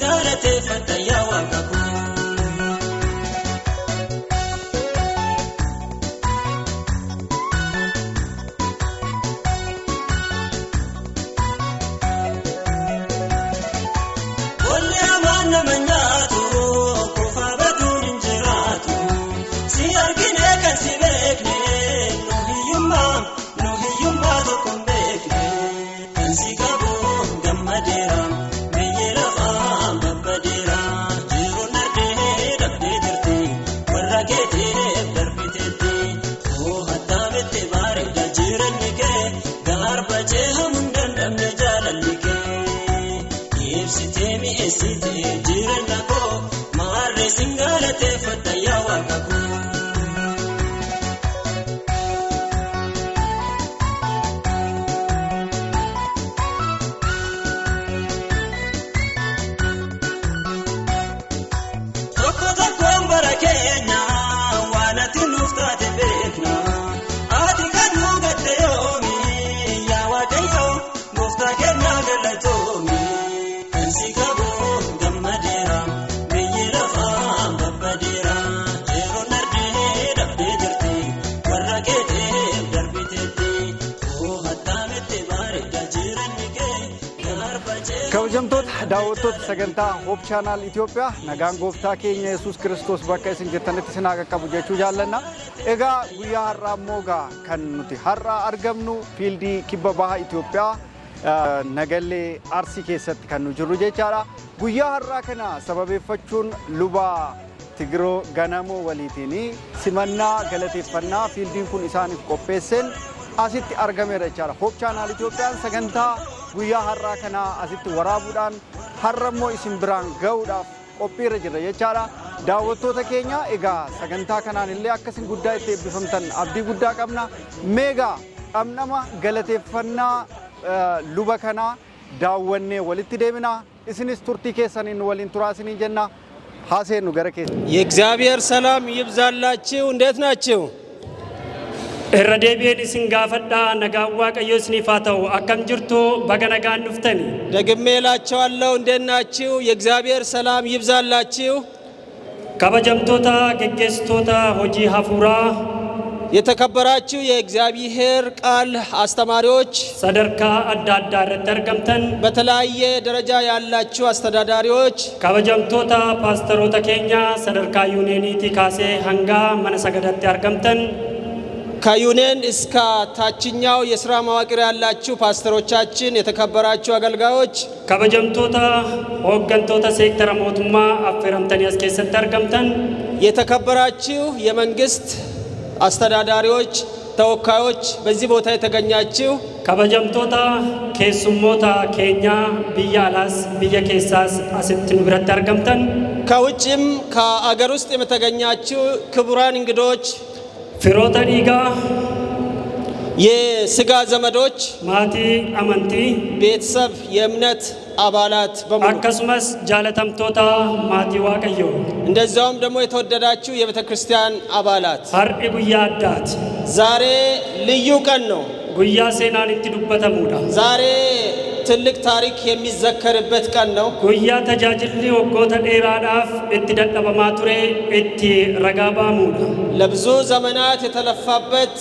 galateeffadha yaa waaqa koo. Walli hamaan nama nyaatu kufa baduun hin jiraatu. Si argine kan si beekne nu hiyyummaa nu hiyyummaa tokko hin beekne. Kan si qabu gammadeera biyyi lafaa babbadeera. Jiruun darbee dhabdee jirti warra keetiif darbiteetti. Oo hattaamitti bareeda jireenyi kee garba ceehamuu hin dandamne jaalalli kee. Ibsitee mi'eessitee jireenya koo maarree sin galateeffadha yaa waaqa koo. Tokko tokkoon bara keenya waan ati nuuf taate beekna. Ati kan nu gadde yoomi yaa Waaqayyo gooftaa keenya galatoomi. Kan si qabu gammadeera biyyi lafaa babbadeera. Yeroon darbee dhabdee jirti warra keetiif darbiteetti. Oo hattaamitti bareeda jireenyi kee garba jee. Kabajamtoota daawwattoota sagantaa Hoop Chaanaal Itoophiyaa, nagaan gooftaa keenya Yesuus Kiristoos bakka isin jirtanitti isin haa qaqqabu jechuu jaallanna. Egaa guyyaa har'aa immoo gaa kan nuti har'a argamnu fiildii kibba baha Itoophiyaa Nagallee Arsii keessatti kan nu jirru jechaadha. Guyyaa har'aa kana sababeeffachuun luba Tigiroo Ganamoo waliitiin simannaa galateeffannaa fiildiin kun isaaniif qopheesseen asitti argameera jechaadha. Hoop Chaanaal Itoophiyaan sagantaa guyyaa har'aa kana asitti waraabuudhaan har'a immoo isin biraan ga'uudhaaf qophiirra jirra jechaadha. Daawwattoota keenya, egaa sagantaa kanaan illee akka isin guddaa itti eebbifamtan abdii guddaa qabna. Meegaa dhamdhama galateeffannaa luba kanaa daawwannee walitti deebina. Isinis turtii keessaniin nu waliin turaa isiniin jenna. Haaseennu gara keessa. የእግዚአብሔር ሰላም ይብዛላችሁ። እንዴት ናችሁ? Irra deebi'een isin gaafadhaa, nagaan Waaqayyoo isiniif haa ta'u. Akkam jirtu? Baga nagaan dhuftani. ደግሜ እላችኋለሁ፣ እንዴት ናችሁ? የእግዚአብሔር ሰላም ይብዛላችሁ። Kabajamtoota geggeessitoota hojii hafuuraa, የተከበራችሁ የእግዚአብሔር ቃል አስተማሪዎች፣ sadarkaa adda addaa irratti argamtan, በተለያየ ደረጃ ያላችሁ አስተዳዳሪዎች፣ kabajamtoota paastaroota keenya sadarkaa yuuniyeeniitii kaasee hanga mana sagadaatti argamtan, ከዩኒየን እስከ ታችኛው የስራ መዋቅር ያላችሁ ፓስተሮቻችን፣ የተከበራችሁ አገልጋዮች፣ kabajamtoota hooggantoota seektara mootummaa affeeramtanii as keessatti argamtan, የተከበራችሁ የመንግስት አስተዳዳሪዎች፣ ተወካዮች፣ በዚህ ቦታ የተገኛችሁ፣ kabajamtoota keessummoota keenyaa biyya alaas biyya keessaas asitti nu biratti argamtan, ከውጭም ከአገር ውስጥ የተገኛችሁ ክቡራን እንግዶች፣ firoota dhiigaa, የስጋ ዘመዶች፣ maatii amantii, ቤተሰብ፣ የእምነት አባላት በሙሉ፣ akkasumas jaalatamtoota maatii Waaqayyoo, እንደዚያውም ደግሞ የተወደዳችሁ የቤተ ክርስቲያን አባላት፣ har'i guyyaa addaati. ዛሬ ልዩ ቀን ነው። Guyyaa seenaan itti dubbatamuudha. ዛሬ ትልቅ ታሪክ የሚዘከርበት ቀን ነው። Guyyaa tajaajilli waggoota dheeraadhaaf itti dadhabamaa ture itti ragaa ba'amuudha. ለብዙ ዘመናት የተለፋበት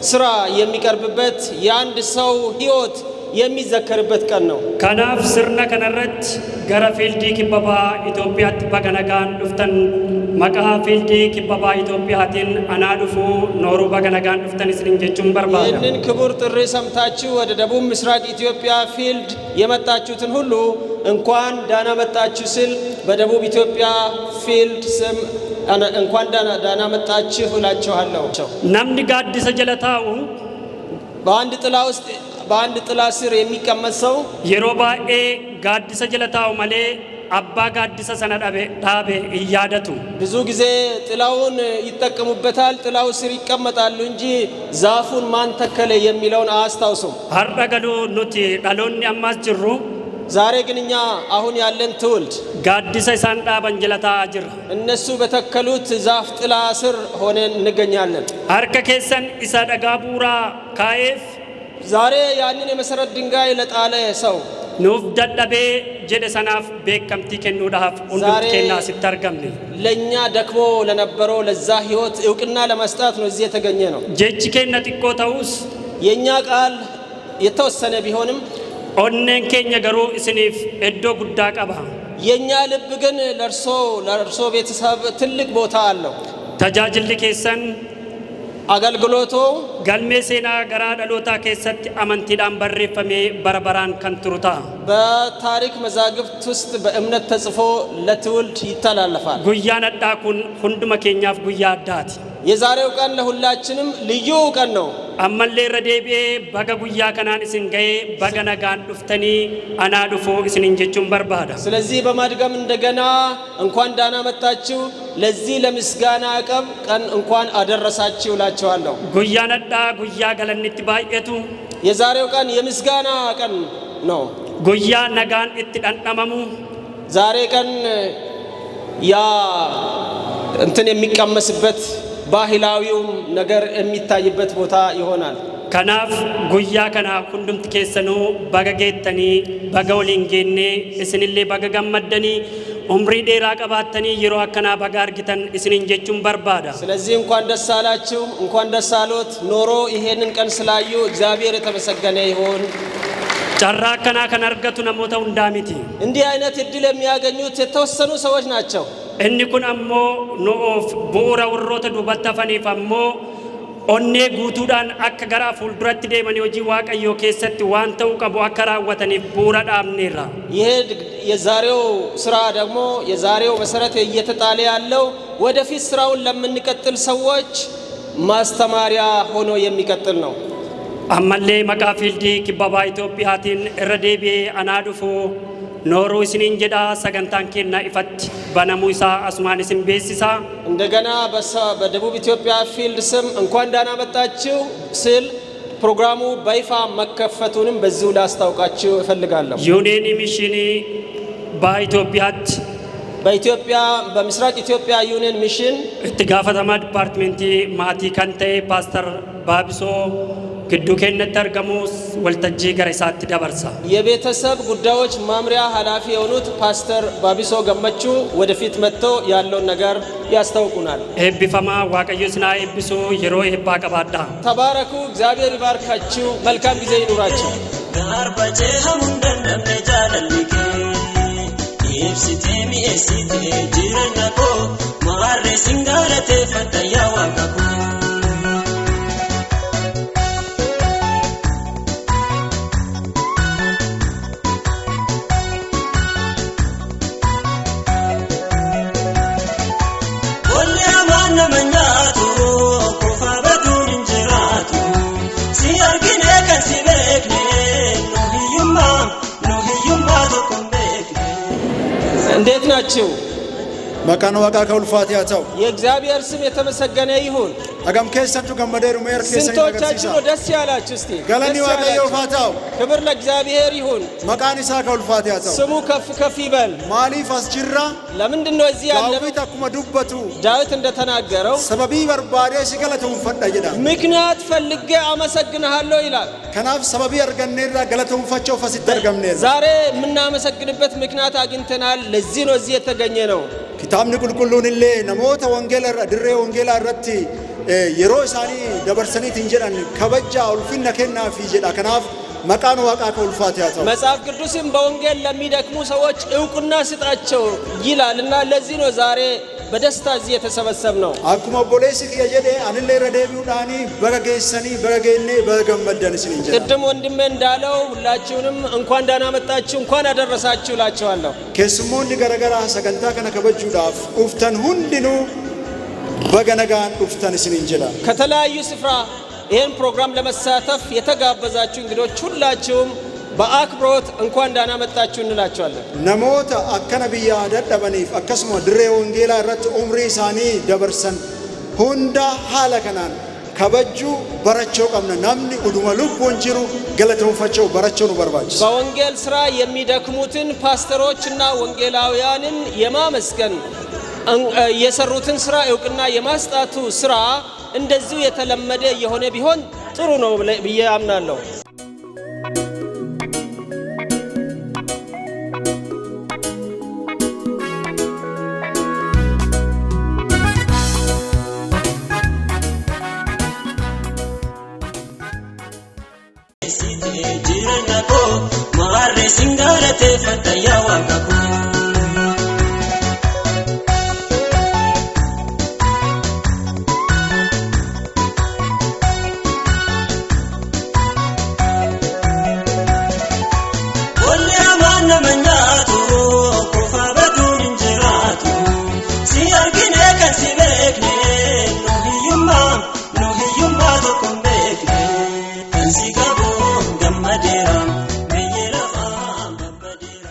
ስራ የሚቀርብበት፣ የአንድ ሰው ሕይወት የሚዘከርበት ቀን ነው። Kanaaf sirna kanarratti gara fiildii kibba bahaa Itoophiyaatti baga nagaan dhuftan. Maqaa fiildii kibba bahaa Itoophiyaatiin anaa dhufuu, nooruu, baga nagaan dhuftan isiniin jechuun barbaada. ይህንን ክቡር ጥሪ ሰምታችሁ ወደ ደቡብ ምስራቅ ኢትዮጵያ ፊልድ የመጣችሁትን ሁሉ እንኳን ደህና መጣችሁ ስል በደቡብ ኢትዮጵያ ፊልድ ስም እንኳን ደህና መጣችሁ እላችኋለሁ። Namni gaaddisa jala taa'u በአንድ ጥላ ውስጥ፣ በአንድ ጥላ ስር የሚቀመጥ ሰው yeroo baay'ee gaaddisa jala taa'u malee abbaa gaaddisa sana dhabe dhaabe hin yaadatu. ብዙ ጊዜ ጥላውን ይጠቀሙበታል፣ ጥላው ስር ይቀመጣሉ እንጂ ዛፉን ማን ተከለ የሚለውን አያስታውሱም። Har'a garuu nuti dhaloonni ammaas jirru ዛሬ ግን እኛ አሁን ያለን ትውልድ gaaddisa isaan dhaaban jala taa'aa jirra. እነሱ በተከሉት ዛፍ ጥላ ስር ሆነን እንገኛለን። Harka keessan isa dhagaa bu'uuraa kaa'eef ዛሬ ያንን የመሰረት ድንጋይ ለጣለ ሰው Nuuf dadhabee jedhe sanaaf beekamtii kennuudhaaf hundumti ዛሬ keenya asitti argamne. ለእኛ ደክሞ ለነበረው ለዛ ህይወት እውቅና ለመስጠት ነው እዚህ የተገኘ ነው። Jechi keenya xiqqoo ta'us የእኛ ቃል የተወሰነ ቢሆንም onneen keenya garuu isiniif iddoo guddaa qaba. የእኛ ልብ ግን ለእርሶ ቤተሰብ ትልቅ ቦታ አለው። Tajaajilli keessan አገልግሎቱ galmee seenaa garaa dhalootaa keessatti amantiidhaan barreeffamee bara baraan kan turu ta'a. በታሪክ መዛግብት ውስጥ በእምነት ተጽፎ ለትውልድ ይተላለፋል። Guyyaan addaa kun hunduma keenyaaf guyyaa addaati. የዛሬው ቀን ለሁላችንም ልዩ ቀን ነው። Ammallee irra deebi'ee baga guyyaa kanaan isin ga'ee baga nagaan dhuftanii anaa dhufuu isiniin jechuun barbaada. ስለዚህ በማድገም እንደገና እንኳን ዳና መጣችሁ፣ ለዚህ ለምስጋና ቀን እንኳን አደረሳችሁ እላችኋለሁ። Guyyaan addaa guyyaa galanni itti baay'atu, የዛሬው ቀን የምስጋና ቀን ነው። guyyaa nagaan itti dhandhamamu, ዛሬ ቀን ያ እንትን የሚቀመስበት ባህላዊውም ነገር የሚታይበት ቦታ ይሆናል። Kanaaf guyyaa kana hundumti keessanuu baga geettanii, baga waliin geennee, isinillee baga gammaddanii, umrii dheeraa qabaattanii yeroo akkanaa baga argitan isiniin jechuun barbaada. ስለዚህ እንኳን ደስ አላችሁ፣ እንኳን ደስ አሎት። ኖሮ ይሄንን ቀን ስላዩ እግዚአብሔር የተመሰገነ ይሁን። Carraa akkanaa kan argatu namoota hundaa miti. እንዲህ አይነት እድል የሚያገኙት የተወሰኑ ሰዎች ናቸው። Inni kun ammoo nu'uuf bu'uura warroota duubatti hafaniif ammoo onnee guutuudhaan akka gara fuulduratti deemanii hojii Waaqayyoo keessatti waan ta'uu qabu akka raawwataniif bu'uura dhaabneerra. ይሄ የዛሬው ስራ ደግሞ የዛሬው መሰረት እየተጣለ ያለው ወደፊት ስራውን ለምንቀጥል ሰዎች ማስተማሪያ ሆኖ የሚቀጥል ነው። Ammallee maqaa fiildii kibba baha Itoophiyaatiin irra deebi'ee anaa dhufuu nooruu isiniin jedha. Sagantaan keenya ifatti banamuu isaa asumaan isin beeksisaa. እንደገና በደቡብ ኢትዮጵያ ፊልድ ስም እንኳን ደህና መጣችሁ ስል ፕሮግራሙ በይፋ መከፈቱንም በዚሁ ላስታውቃችሁ እፈልጋለሁ። Yuuneenii mishinii baha Itoophiyaatti በኢትዮጵያ በምስራቅ ኢትዮጵያ ዩኒየን ሚሽን itti gaafatamaa dipaartimentii maatii kan ta'e Paaster Baabisoo gidduu keenyatti argamu waltajjii gara isaatti dabarsa. የቤተሰብ ጉዳዮች መምሪያ ኃላፊ የሆኑት ፓስተር ባቢሶ ገመቹ ወደፊት መጥተው ያለውን ነገር ያስታውቁናል። Eebbifamaa, Waaqayyo isin haa eebbisu, yeroo eebbaa qabaadhaa. ተባረኩ። እግዚአብሔር ይባርካችሁ። መልካም ጊዜ ይኑራችሁ። Garbajee hamuun dandamne jaalalli kee ibsitee mi'eessitee jireenya koo maarree sin galateeffadha yaa waaqa koo. Qolli hamaan nama nyaatu kufa baduun hin jiraatu si argine kan si beekne nu hiyyummaa nu hiyyummaa tokko hin beekne. እንዴት ናችሁ? Maqaan Waaqaa kan ulfaate haa ta'u. የእግዚአብሔር ስም የተመሰገነ ይሁን። Hagam keessattuu gammadeeru mee harka keessanii ስንቶቻችሁ agarsiisa. ነው ደስ ያላችሁ? እስቲ Galanni ደስ Waaqayyoof ያላችሁ። haa ta'u. ክብር ለእግዚአብሔር ይሁን። Maqaan isaa kan ulfaate haa ta'u. ስሙ ከፍ ከፍ ይበል። Maaliif as jirra? ለምንድን ነው እዚህ ያለነው? Daawit akkuma dubbatu ዳዊት እንደተናገረው sababii barbaadee si galatoonfadha jedha. ምክንያት ፈልጌ አመሰግንሃለሁ ይላል። Kanaaf sababii arganneerraa galatoonfachuuf asitti argamneerra. ዛሬ የምናመሰግንበት ምክንያት አግኝተናል። ለዚህ ነው እዚህ የተገኘ ነው። Kitaabni qulqulluun illee namoota wangeela irra dirree wangeelaa irratti yeroo isaanii dabarsaniitiin jedhan kabajaa ulfinna kennaafi jedha. Kanaaf maqaan Waaqaa kan ulfaate haa ta'u. መጽሐፍ ቅዱስም በወንጌል ለሚደክሙ ሰዎች እውቅና ስጣቸው ይላል እና ለዚህ ነው ዛሬ በደስታ እዚህ የተሰበሰብ ነው። Akkuma obboleessi kiyya jedhe anillee irra deebi'uudhaanii baga geessanii baga geennee baga gammaddan isiniin jedha. ቅድም ወንድሜ እንዳለው ሁላችሁንም እንኳን ደህና መጣችሁ እንኳን አደረሳችሁ እላችኋለሁ። Keessummoonni garaagaraa sagantaa kana kabajuudhaaf dhuftan hundinuu baga nagaan dhuftan isiniin jedha. ከተለያዩ ስፍራ ይህን ፕሮግራም ለመሳተፍ የተጋበዛችሁ እንግዶች ሁላችሁም በአክብሮት እንኳን ደህና መጣችሁ እንላችኋለን። Namoota akkana biyyaa dadhabaniif akkasuma dirree wangeelaa irratti umrii isaanii dabarsan hunda haala kanaan kabajuu barachuu qabna. Namni uduma lubbuun jiru galatoonfachuu barachuu nu barbaachisa. በወንጌል ስራ የሚደክሙትን ፓስተሮች እና ወንጌላውያንን የማመስገን የሰሩትን ስራ እውቅና የማስጣቱ ስራ እንደዚሁ የተለመደ የሆነ ቢሆን ጥሩ ነው ብዬ አምናለሁ።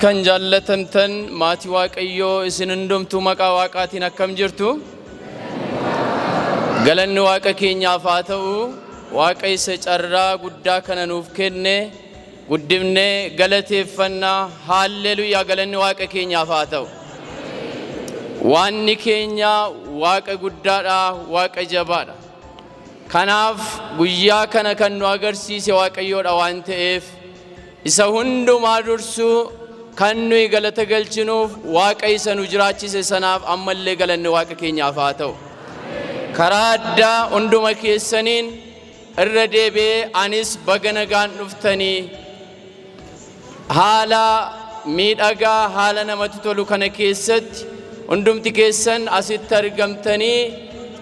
Kan jaallatamtan maatii Waaqayyoo, isin hundumtuu maqaa Waaqaatiin akkam jirtu? Galanni Waaqa keenyaaf haa ta'u. Waaqa isa carraa guddaa kana nuuf kenne guddifnee galateeffannaa. Haalleluuyaa! Galanni Waaqa keenyaaf haa ta'u. Waanni keenya Waaqa guddaadha, Waaqa jabaadha. Kanaaf guyyaa kana kan nu agarsiise Waaqayyoodha waan ta'eef, isa hundumaa dursuu kan nuyi galata galchinuuf Waaqa isa nu jiraachise sanaaf ammallee galanni Waaqa keenyaaf haa ta'u. Karaa addaa hunduma keessaniin irra deebi'ee anis baga nagaan dhuftanii, haala miidhagaa, haala namatti tolu kana keessatti hundumti keessan asitti argamtanii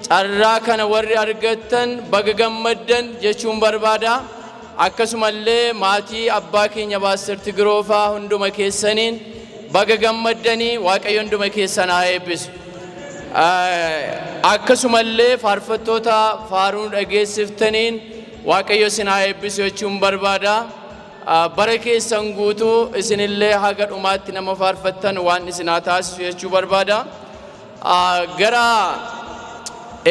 carraa kana warri argattan baga gammaddan jechuun barbaada. Akkasumallee maatii abbaa keenya Paaster Tigiroofaa hunduma keessaniin baga gammaddanii, Waaqayyo hunduma keessan haa eebbisu. Akkasumallee faarfattoota faaruu dhageessiftaniin Waaqayyo isin haa eebbisu jechuun barbaada. Bara keessan guutuu isinillee haga dhumaatti nama faarfattan waan isin haa taasisu jechuu barbaada. Gara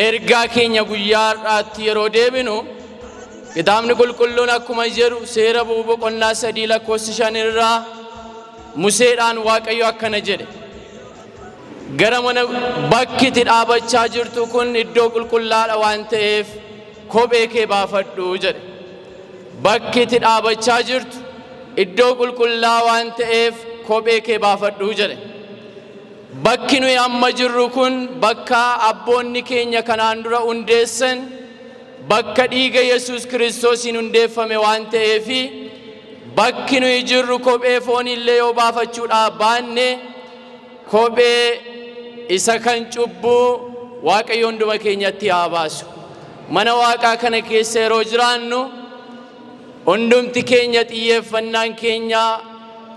ergaa keenya guyyaa har'aatti yeroo deebinu, kitaabni qulqulluun akkuma jedhu, Seera Bu'uu boqonnaa 3 lakkoofsa 5 irraa Museedhaan Waaqayyo akkana jedhe: "Gara mana bakki itti dhaabachaa jirtu kun iddoo qulqullaadha waan ta'eef kophee kee baafadhu" jedhe. Bakki itti dhaabachaa jirtu iddoo qulqullaa waan ta'eef kophee kee baafadhu jedhe. Bakki nuyi amma jirru kun bakka abboonni keenya kanaan dura hundeessan, bakka dhiiga Yesuus Kiristoosiin hundeeffame waan ta'eefi, bakki nuyi jirru kophee foonillee yoo baafachuudhaaf baanne, kophee isa kan cubbuu Waaqayyo hunduma keenyatti haa baasu. Mana Waaqaa kana keessa yeroo jiraannu, hundumti keenya xiyyeeffannaan keenya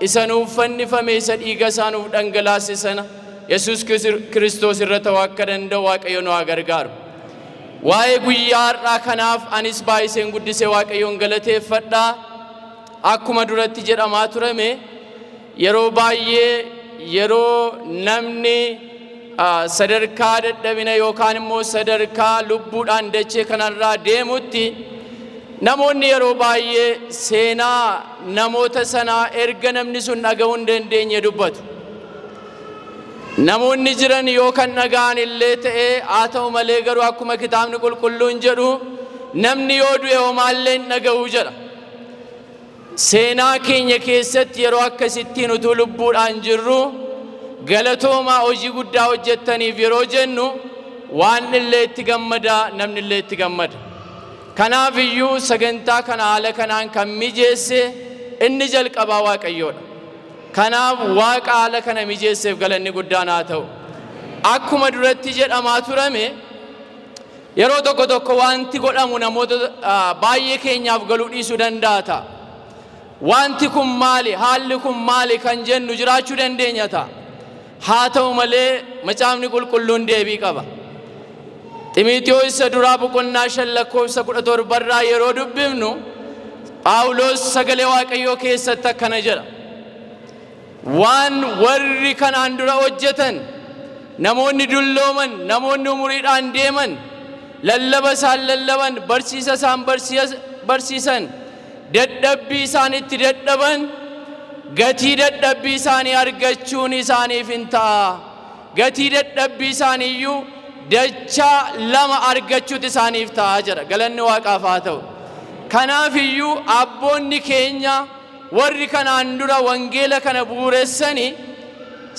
isa nuuf fannifame, isa dhiiga isaa nuuf dhangalaase sana, Yesuus Kiristoos irra ta'uu akka danda'u Waaqayyo nu haa gargaaru. Waa'ee guyyaa har'aa kanaaf anis baay'iseen guddisee Waaqayyoon galateeffadha. Akkuma duratti jedhamaa turame, yeroo baay'ee yeroo namni sadarkaa dadhabina yookaan immoo sadarkaa lubbuudhaan dachee kanarraa deemutti, namoonni yeroo baay'ee seenaa namoota sanaa erga namni sun dhaga'uu hin dandeenye dubbatu. Namoonni jiran yoo kan dhaga'an illee ta'e, haa ta'u malee garuu akkuma kitaabni qulqulluun jedhu, namni yoo du'e homaallee hin dhaga'u jedha. Seenaa keenya keessatti yeroo akkasittiin utuu lubbuudhaan jirru, galatoomaa, hojii guddaa hojjettaniif yeroo jennu, waan illee itti gammada, namni illee itti gammada. Kanaaf iyyuu sagantaa kana haala kanaan kan mijeesse inni jalqabaa Waaqayyoodha. Kanaaf Waaqa haala kana mijeesseef galanni guddaan haa ta'u. Akkuma duratti jedhamaa turame, yeroo tokko tokko wanti godhamu namoota baay'ee keenyaaf galuu dhiisuu danda'a ta'a. Wanti kun maali? Haalli kun maali kan jennu jiraachuu dandeenya ta'a. Haa ta'u malee macaafni qulqulluun deebii qaba. Ximiitiyoo isa duraa boqonnaa 5 lakkoofsa 17rraa yeroo dubbifnu, Phaawulos sagalee Waaqayyoo keessatti akkana jedha: Waan warri kanaan dura hojjetan, namoonni dullooman, namoonni umuriidhaan deeman, lallaba isaan lallaban, barsiisa isaan barsiisan, dadhabbii isaan itti dadhaban, gatii dadhabbii isaanii argachuun isaaniif hin ta'a. Gatii dadhabbii isaaniiyyuu dachaa lama argachuutu isaaniif ta'a jedha. Galanni Waaqaaf haa ta'u. Kanaaf iyyuu abboonni keenya warri kanaan dura wangeela kana bu'uuressanii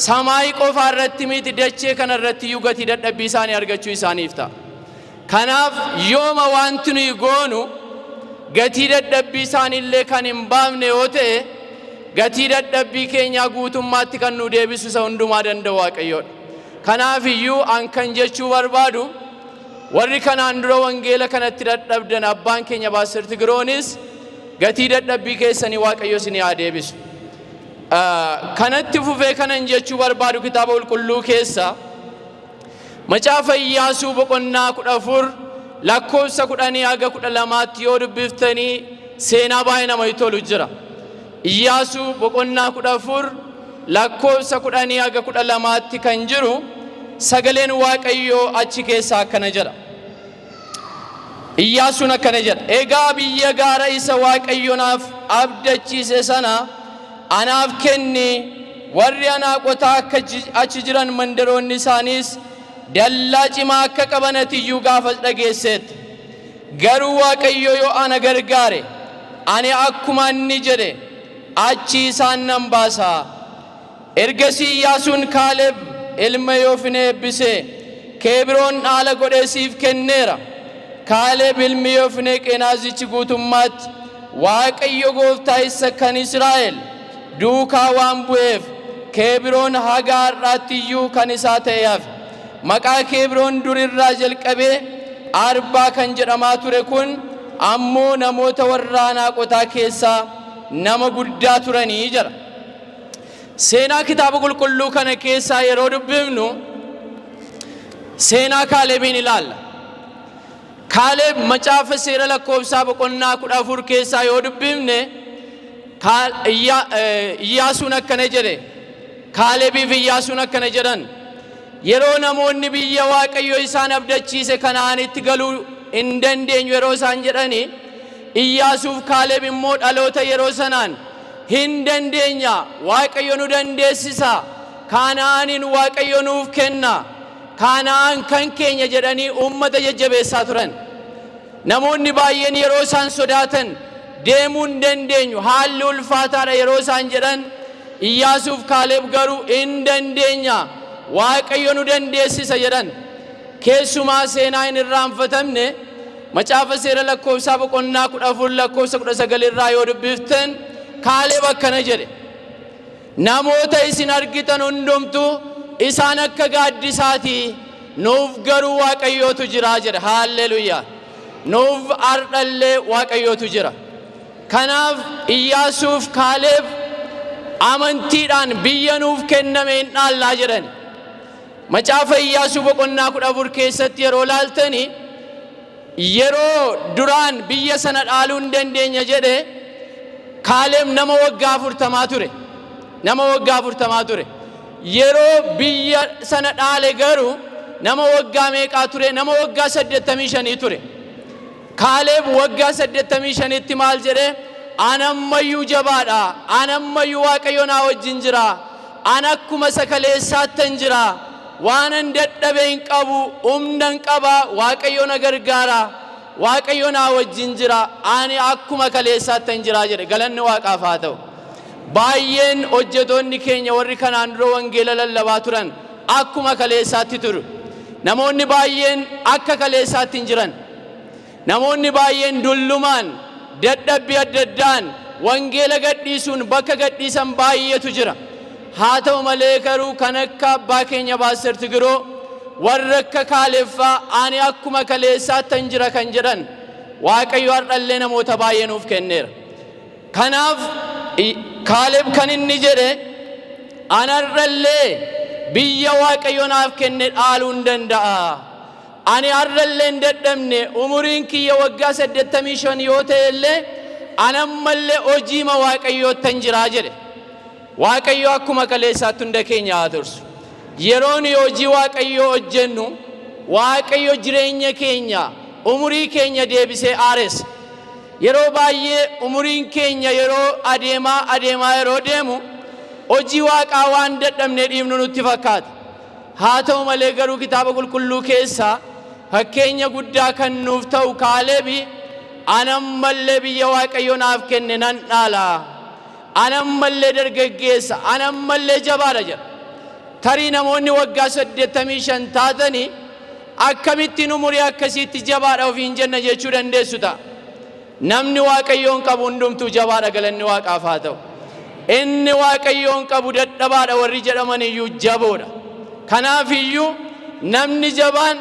samaayii qofaa irratti miti, dachee kana irratti iyyuu gatii dadhabbii isaanii argachuu isaaniif ta'a. Kanaaf yooma wanti nuyi goonu gatii dadhabbii isaaniillee kan hin baafne yoo ta'e, gatii dadhabbii keenyaa guutummaatti kan nu deebisu isa hundumaa danda'u Waaqayyoodha. Kanaaf iyyuu an kan jechuu barbaadu, warri kanaan dura wangeela kanatti dadhabdan, abbaan keenya Paaster Tigiroonis, gatii dadhabbii keessanii Waaqayyo isinii haa deebisu. Kanatti fufee kanan jechuu barbaadu, kitaaba qulqulluu keessa Macaafa Iyyaasuu boqonnaa 14 lakkoofsa 10 haga 12tti yoo dubbiftanii, seenaa baay'ee namatti tolu jira. Iyyaasuu boqonnaa 14 lakkoofsa 10 haga 12tti kan jiru sagaleen Waaqayyoo achi keessaa akkana jedha. Iyyaasuun akkana jedha. Egaa biyya gaara isa Waaqayyo naaf abdachiise sana anaaf kenni. Warri Anaaqotaa akka achi jiran, mandaroonni isaaniis dallaa cimaa akka qaban atiyyuu gaafas dhageesseetta. Garuu Waaqayyo yoo ana gargaare, ani akkuma inni jedhe achi isaan nan baasa. Ergasii Iyyaasuun Kaaleb ilma Yofinee eebbisee, Kebroon dhaala godhee siif kenneera. Kaaleb ilmi Yofinee Qenaazichi guutummaatti Waaqayyo gooftaa isa kan Israa'el duukaa waan bu'eef, Kebroon haga har'aatti iyyuu kan isaa ta'e hafe. Maqaa Kebroon durirraa jalqabee Arbaa kan jedhamaa ture kun ammoo namoota warra Anaaqotaa keessaa nama guddaa turanii jira. Seenaa kitaaba qulqulluu kana keessaa yeroo dubbifnu seenaa Kaalebiin ilaalla. Kaaleb macaafa seera lakkoofsaa boqonnaa 14 keessaa yoo dubbifne, Iyyaasuun akkana jedhe. Kaalebiif Iyyaasuun akkana jedhan. Yeroo namoonni biyya Waaqayyo isaan abdachiise Kana'aanitti galuu hin dandeenyu yeroo isaan jedhani, Iyyaasuuf Kaaleb immoo dhaloota yeroo sanaan, hin dandeenya, Waaqayyo nu dandeessisa, Kana'aanin Waaqayyo nuuf kenna, Kana'aan kan keenya jedhanii uummata jajjabeessaa turan. Namoonni baay'een yeroo isaan sodaatan, deemuu hin dandeenyu, haalli ulfaataadha yeroo isaan jedhan, Iyyaasuuf Kaaleb garuu hin dandeenya, Waaqayyo nu dandeessisa jedhan. Keessumaa seenaa hin irraanfatamne macaafa seera lakkoofsaa boqonnaa 14 lakkoofsa 19 irraa yoo dubbiftan, Kaaleb akkana jedhe. Namoota isin argitan hundumtu isaan akka gaaddisaati, nuuf garuu Waaqayyootu jira jedhe. Haalleluuyaa. Nuuf har'allee Waaqayyootu jira. Kanaaf Iyyaasuuf Kaaleb amantiidhaan biyya nuuf kenname hin dhaallaa jedhan. Macaafa Iyyaasuu boqonnaa 14 keessatti yeroo laaltani, yeroo duraan biyya sana dhaaluu hin dandeenya jedhe, Kaaleb nama waggaa 40 ture. Nama waggaa 40 ture. Yeroo biyya sana dhaale garuu nama waggaa meeqaa ture? Nama waggaa 85 ture. Kaaleb waggaa 85tti maal jedhe? Anammayyuu jabaadha. Anammayyuu Waaqayyo naa wajjin jira. An akkuma isa kaleessaattan jira. Waanan dadhabe hin qabu, humna hin qaba, Waaqayyo na gargaara. Waaqayyo naa wajjin jira. Ani akkuma kaleessaattan jira jedhe. Galanni Waaqaaf haa ta'u. Baay'een hojjetoonni keenya warri kanaan dura wangeela lallabaa turan akkuma kaleessaatti turu. Namoonni baay'een akka kaleessaatti hin jiran. Namoonni baay'een dullumaan, dadhabbii adda addaan wangeela gadhiisuun bakka gadhiisan baay'eetu jira. Haa ta'u malee garuu kan akka abbaa keenya Pastor Tigiroo, warra akka Kaaleffaa, ani akkuma kaleessaattan jira kan jedhan, Waaqayyo har'allee namoota baay'ee nuuf kenneera. Kanaaf Kaaleb kan inni jedhe, an har'allee biyya Waaqayyo naaf kenne dhaaluu hin danda'a. Ani har'allee hin dadhabne, umuriin kiyya waggaa 85 yoo ta'e illee an ammallee hojiima Waaqayyoottan jiraa jedhe. Waaqayyo akkuma kaleessaatti hunda keenya haa tursu. Yeroo nuyi hojii Waaqayyoo hojjennu, Waaqayyo jireenya keenya, umurii keenya deebisee haaressa. Yeroo baay'ee umuriin keenya yeroo adeemaa adeemaa yeroo deemu hojii Waaqaa waan dadhabnee dhiifnu nutti fakkaata. Haa ta'u malee garuu kitaaba qulqulluu keessaa fakkeenya guddaa kan nuuf ta'u Kaalebi, anammallee biyya Waaqayyo naaf kenne nan dhaala. Anammallee dargaggeessa, anammallee jabaadha jedha. Tarii namoonni waggaa 85 taatanii akkamittiin umurii akkasiitti jabaadha ofiin jenna jechuu dandeessu ta'a. Namni Waaqayyoon qabu hundumtuu jabaadha, galanni Waaqaaf haa ta'u. Inni Waaqayyoon qabu dadhabaadha warri jedhaman iyyuu jaboodha. Kanaaf iyyuu namni jabaan,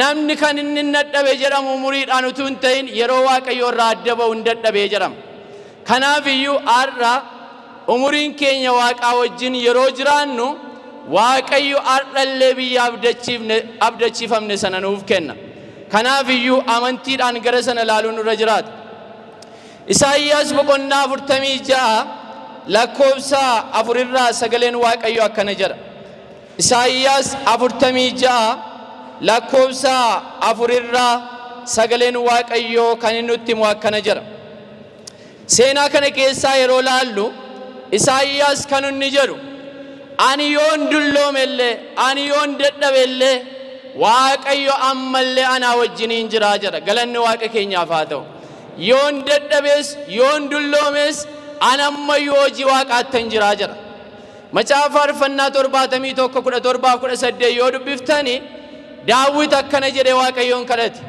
namni kan inni hin dadhabe jedhamu umuriidhaan utuu hin ta'in yeroo Waaqayyoo irraa adda ba'u hin dadhabee jedhama. Kanaaf iyyuu har'a umuriin keenya Waaqaa wajjin yeroo jiraannu, Waaqayyo har'allee biyya abdachiifamne sana nuuf kenna. Kanaaf iyyuu amantiidhaan gara sana ilaaluun nurra jiraata. Isaayyaas boqonnaa 46 lakkoofsa 4 irraa sagaleen Waaqayyo akkana jedha. Isaayyaas 46 lakkoofsa 4 irraa sagaleen Waaqayyoo kan inni nutti himu akkana jedha. Seenaa kana keessaa yeroo laallu, Isaayyaas kan inni jedhu, "Ani yoon dulloomellee, ani yoon dadhabellee, Waaqayyo ammallee anaa wajjiniin jiraa" jedha. Galanni Waaqa keenyaaf haa ta'u. "Yoon dadhabees, yoon dulloomes, ani ammayyuu hojii Waaqaattan jiraa" jedha. Macaafa Faarfannaa 71 17 18 yoo dubbiftani, Daawit akkana jedhee Waaqayyoon kadhate: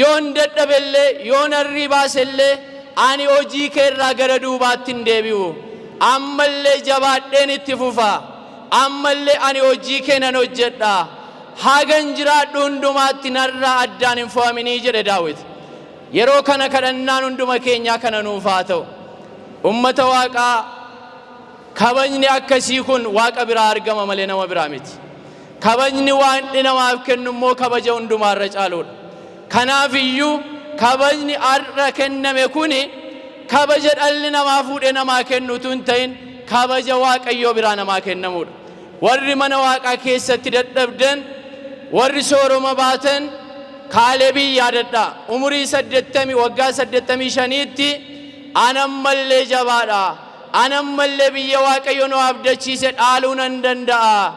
"Yoon dadhabellee, yoon arrii baasellee, ani hojii kee irraa gara duubaatti hin deebi'u. Ammallee jabaadheen itti fufa. Ammallee ani hojii kee nan hojjedha. Hagan jiraadhu hundumaatti narraa addaan hin fo'aminii" jedhe Daawit. Yeroo kana kadhannaan hunduma keenyaa kana nuuf haa ta'u. Ummata Waaqaa, kabajni akkasii kun Waaqa biraa argama malee nama biraa miti. Kabajni Waaqni namaaf kennu immoo kabaja hundumaarra caaluudha. Kanaaf iyyuu kabajni har'a kenname kuni kabaja dhalli namaa fuudhee namaa kennu utuu hin ta'in, kabaja Waaqayyoo biraa namaa kennamuudha. Warri mana Waaqaa keessatti dadhabdan, warri sooroma baatan, Kaalebii yaadadhaa. Umurii 80, waggaa 85tti "Anammallee jabaadha. Anammallee biyya Waaqayyo nu abdachiise dhaaluu nan danda'a.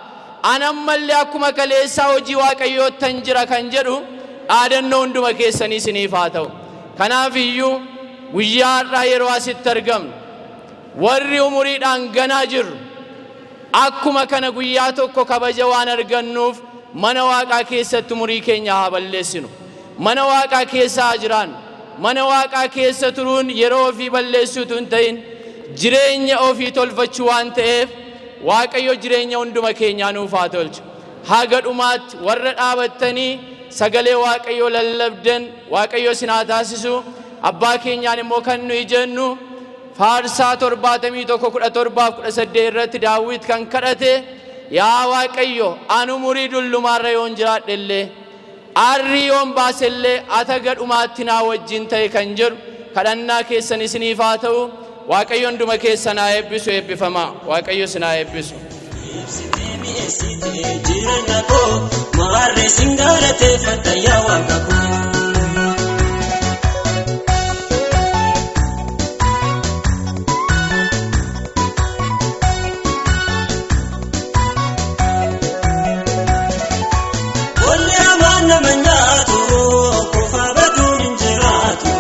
Anammallee akkuma kaleessaa hojii Waaqayyoottan jira" kan jedhu dhaadannoo hunduma keessanii isiniif haa ta'u. Kanaaf iyyuu guyyaa har'aa yeroo asitti argamnu, warri umuriidhaan ganaa jirru akkuma kana guyyaa tokko kabaja waan argannuuf mana Waaqaa keessatti umurii keenya haa balleessinu. Mana Waaqaa keessa haa jiraannu. Mana Waaqaa keessa turuun yeroo ofii balleessuutu hin ta'in, jireenya ofii tolfachuu waan ta'eef, Waaqayyo jireenya hunduma keenyaa nuuf haa tolchu. Haga dhumaatti warra dhaabattanii sagalee Waaqayyoo lallabdan Waaqayyo isin haa taasisu. Abbaa keenyaan immoo kan nuyi jennu, Faarsaa 71 17 18 irratti Daawit kan kadhate, "Yaa Waaqayyo, ani umurii dullumaarra yoon jiraadhe illee, arrii yoon baase illee, ati haga dhumaatti naa wajjin ta'e" kan jedhu kadhannaa keessan isiniif haa ta'u. Waaqayyo hunduma keessan haa eebbisu. Eebbifamaa. Waaqayyo isin haa eebbisu. Ibsitee mi'eessitee jireenya koo, maarree sin galateeffadha yaa Waaqa koo. Walli hamaan nama nyaatu, kufa baduun hin jiraatu.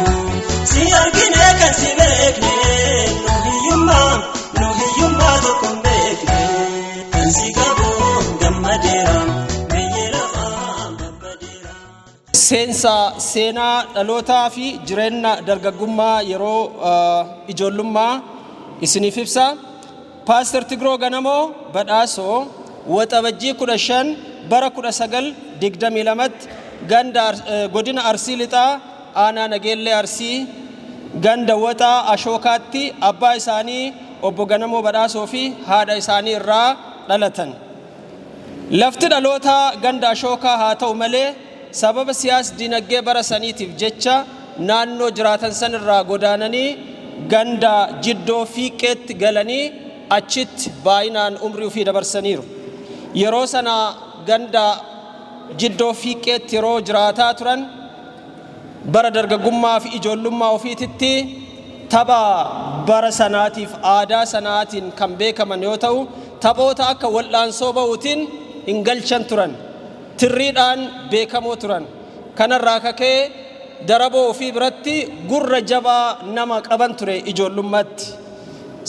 Si argine kan si beekne, nu hiyyummaa, nu hiyyummaa tokko hin beekne. Kan si qabu gammadeera, biyyi lafaa babbadeera. Seensa seenaa dhalootaa fi jireenya dargaggummaa yeroo ijoollummaa isiniif ibsa. Paaster Tigroo Ganamoo Badhaasoo Waxabajjii 15 bara 1922tti ganda godina Arsii Lixaa, aanaa Nageellee Arsii, ganda Waxaa Ashookaatti abbaa isaanii obbo Ganamoo Badhaasoo fi haadha isaanii irraa dhalatan. Lafti dhalootaa ganda Ashookaa haa ta'u malee, sababa siyaas dinagdee bara saniitiif jecha naannoo jiraatan san irraa godaananii ganda Jiddoo Fiiqqeetti galanii achitti baay'inaan umrii ofii dabarsaniiru. Yeroo sana ganda Jiddoo Fiiqqeetti yeroo jiraataa turan, bara dargaggummaa fi ijoollummaa ofiititti tapha bara sanaatiif aadaa sanaatiin kan beekaman yoo ta'u, taphoota akka wal'aansoo ba'uutiin hin galchan turan. Tirriidhaan beekamoo turan. Kanarraa kaka'ee daraboo ofii biratti gurra jabaa nama qaban ture ijoollummaatti.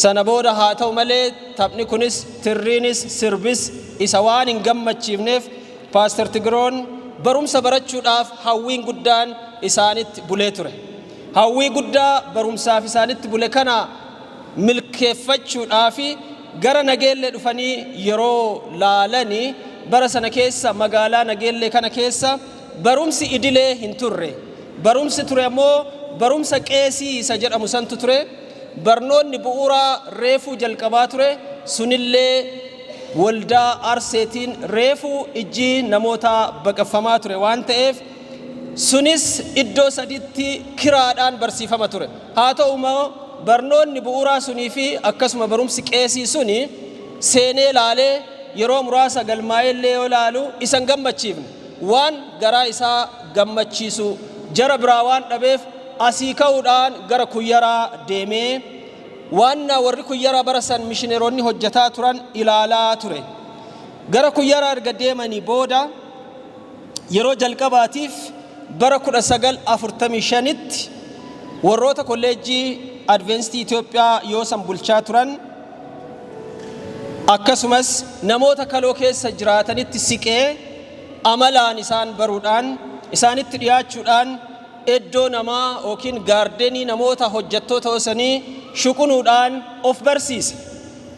Sana booda haa ta'u malee, taphni kunis, tirriinis, sirbis isa waan hin gammachiifneef, Paaster Tigiroon barumsa barachuudhaaf hawwiin guddaan isaanitti bulee ture. Hawwii guddaa barumsaaf isaanitti bule kana milkeeffachuudhaaf gara Nageellee dhufanii yeroo laalani, bara sana keessa magaalaa Nageellee kana keessa barumsi idilee hin turre. Barumsi ture ammoo barumsa qeesii isa jedhamu santu ture. Barnoonni bu'uuraa reefuu jalqabaa ture, sunillee waldaa Arseetiin reefuu ijji namootaa baqaffamaa ture waan ta'eef, sunis iddoo saditti kiraadhaan barsiifama ture. Haa ta'u immoo Barnoonni bu'uuraa sunii fi akkasuma barumsi qeesii suni seenee laalee yeroo muraasa galmaa'ellee yoo laalu isan gammachiifne. Waan garaa isaa gammachiisu jara biraa waan dhabeef, asii ka'uudhaan gara Kuyyaraa deemee waan warri Kuyyaraa bara san mishineeronni hojjetaa turan ilaalaa ture. Gara Kuyyaraa erga deemanii booda, yeroo jalqabaatiif bara 1945tti warroota Kolleejjii Adventistii Itoophiyaa yoo san bulchaa turan, akkasumas namoota Kaloo keessa jiraatanitti siqee, amalaan isaan baruudhaan, isaanitti dhiyaachuudhaan, iddoo namaa yookiin gardenii namoota hojjettoota osanii shuqunuudhaan of barsiise.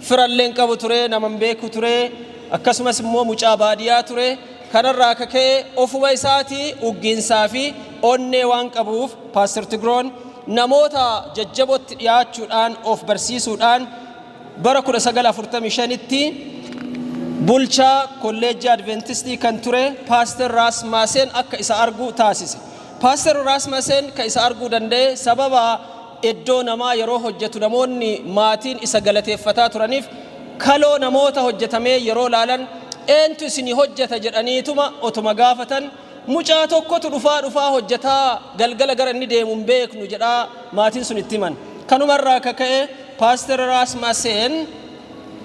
Firalleen qabu ture, naman beeku ture, akkasumas immoo mucaa baadiyyaa ture. Kanarraa akka ka'e ofuma isaatii uggiinsaa fi onnee waan qabuuf, Paaster Tigiroon namoota jajjabootti dhiyaachuudhaan of barsiisuudhaan bara 1945tti bulchaa Kolleejjii Adventistii kan ture Paaster Raasmaaseen akka isa arguu taasise. Paaster Raasmaaseen kan isa arguu danda'e sababa iddoo namaa yeroo hojjetu namoonni maatiin isa galateeffataa turaniif, kaloo namoota hojjetamee yeroo laalan eentu isinii hojjeta jedhaniituma otuma gaafatan, mucaa tokkotu dhufaa dhufaa hojjetaa, galgala gara inni deemu hin beeknu jedhaa maatiin sun itti himan. Kanumarraa akka ka'e Paaster Raasmaaseen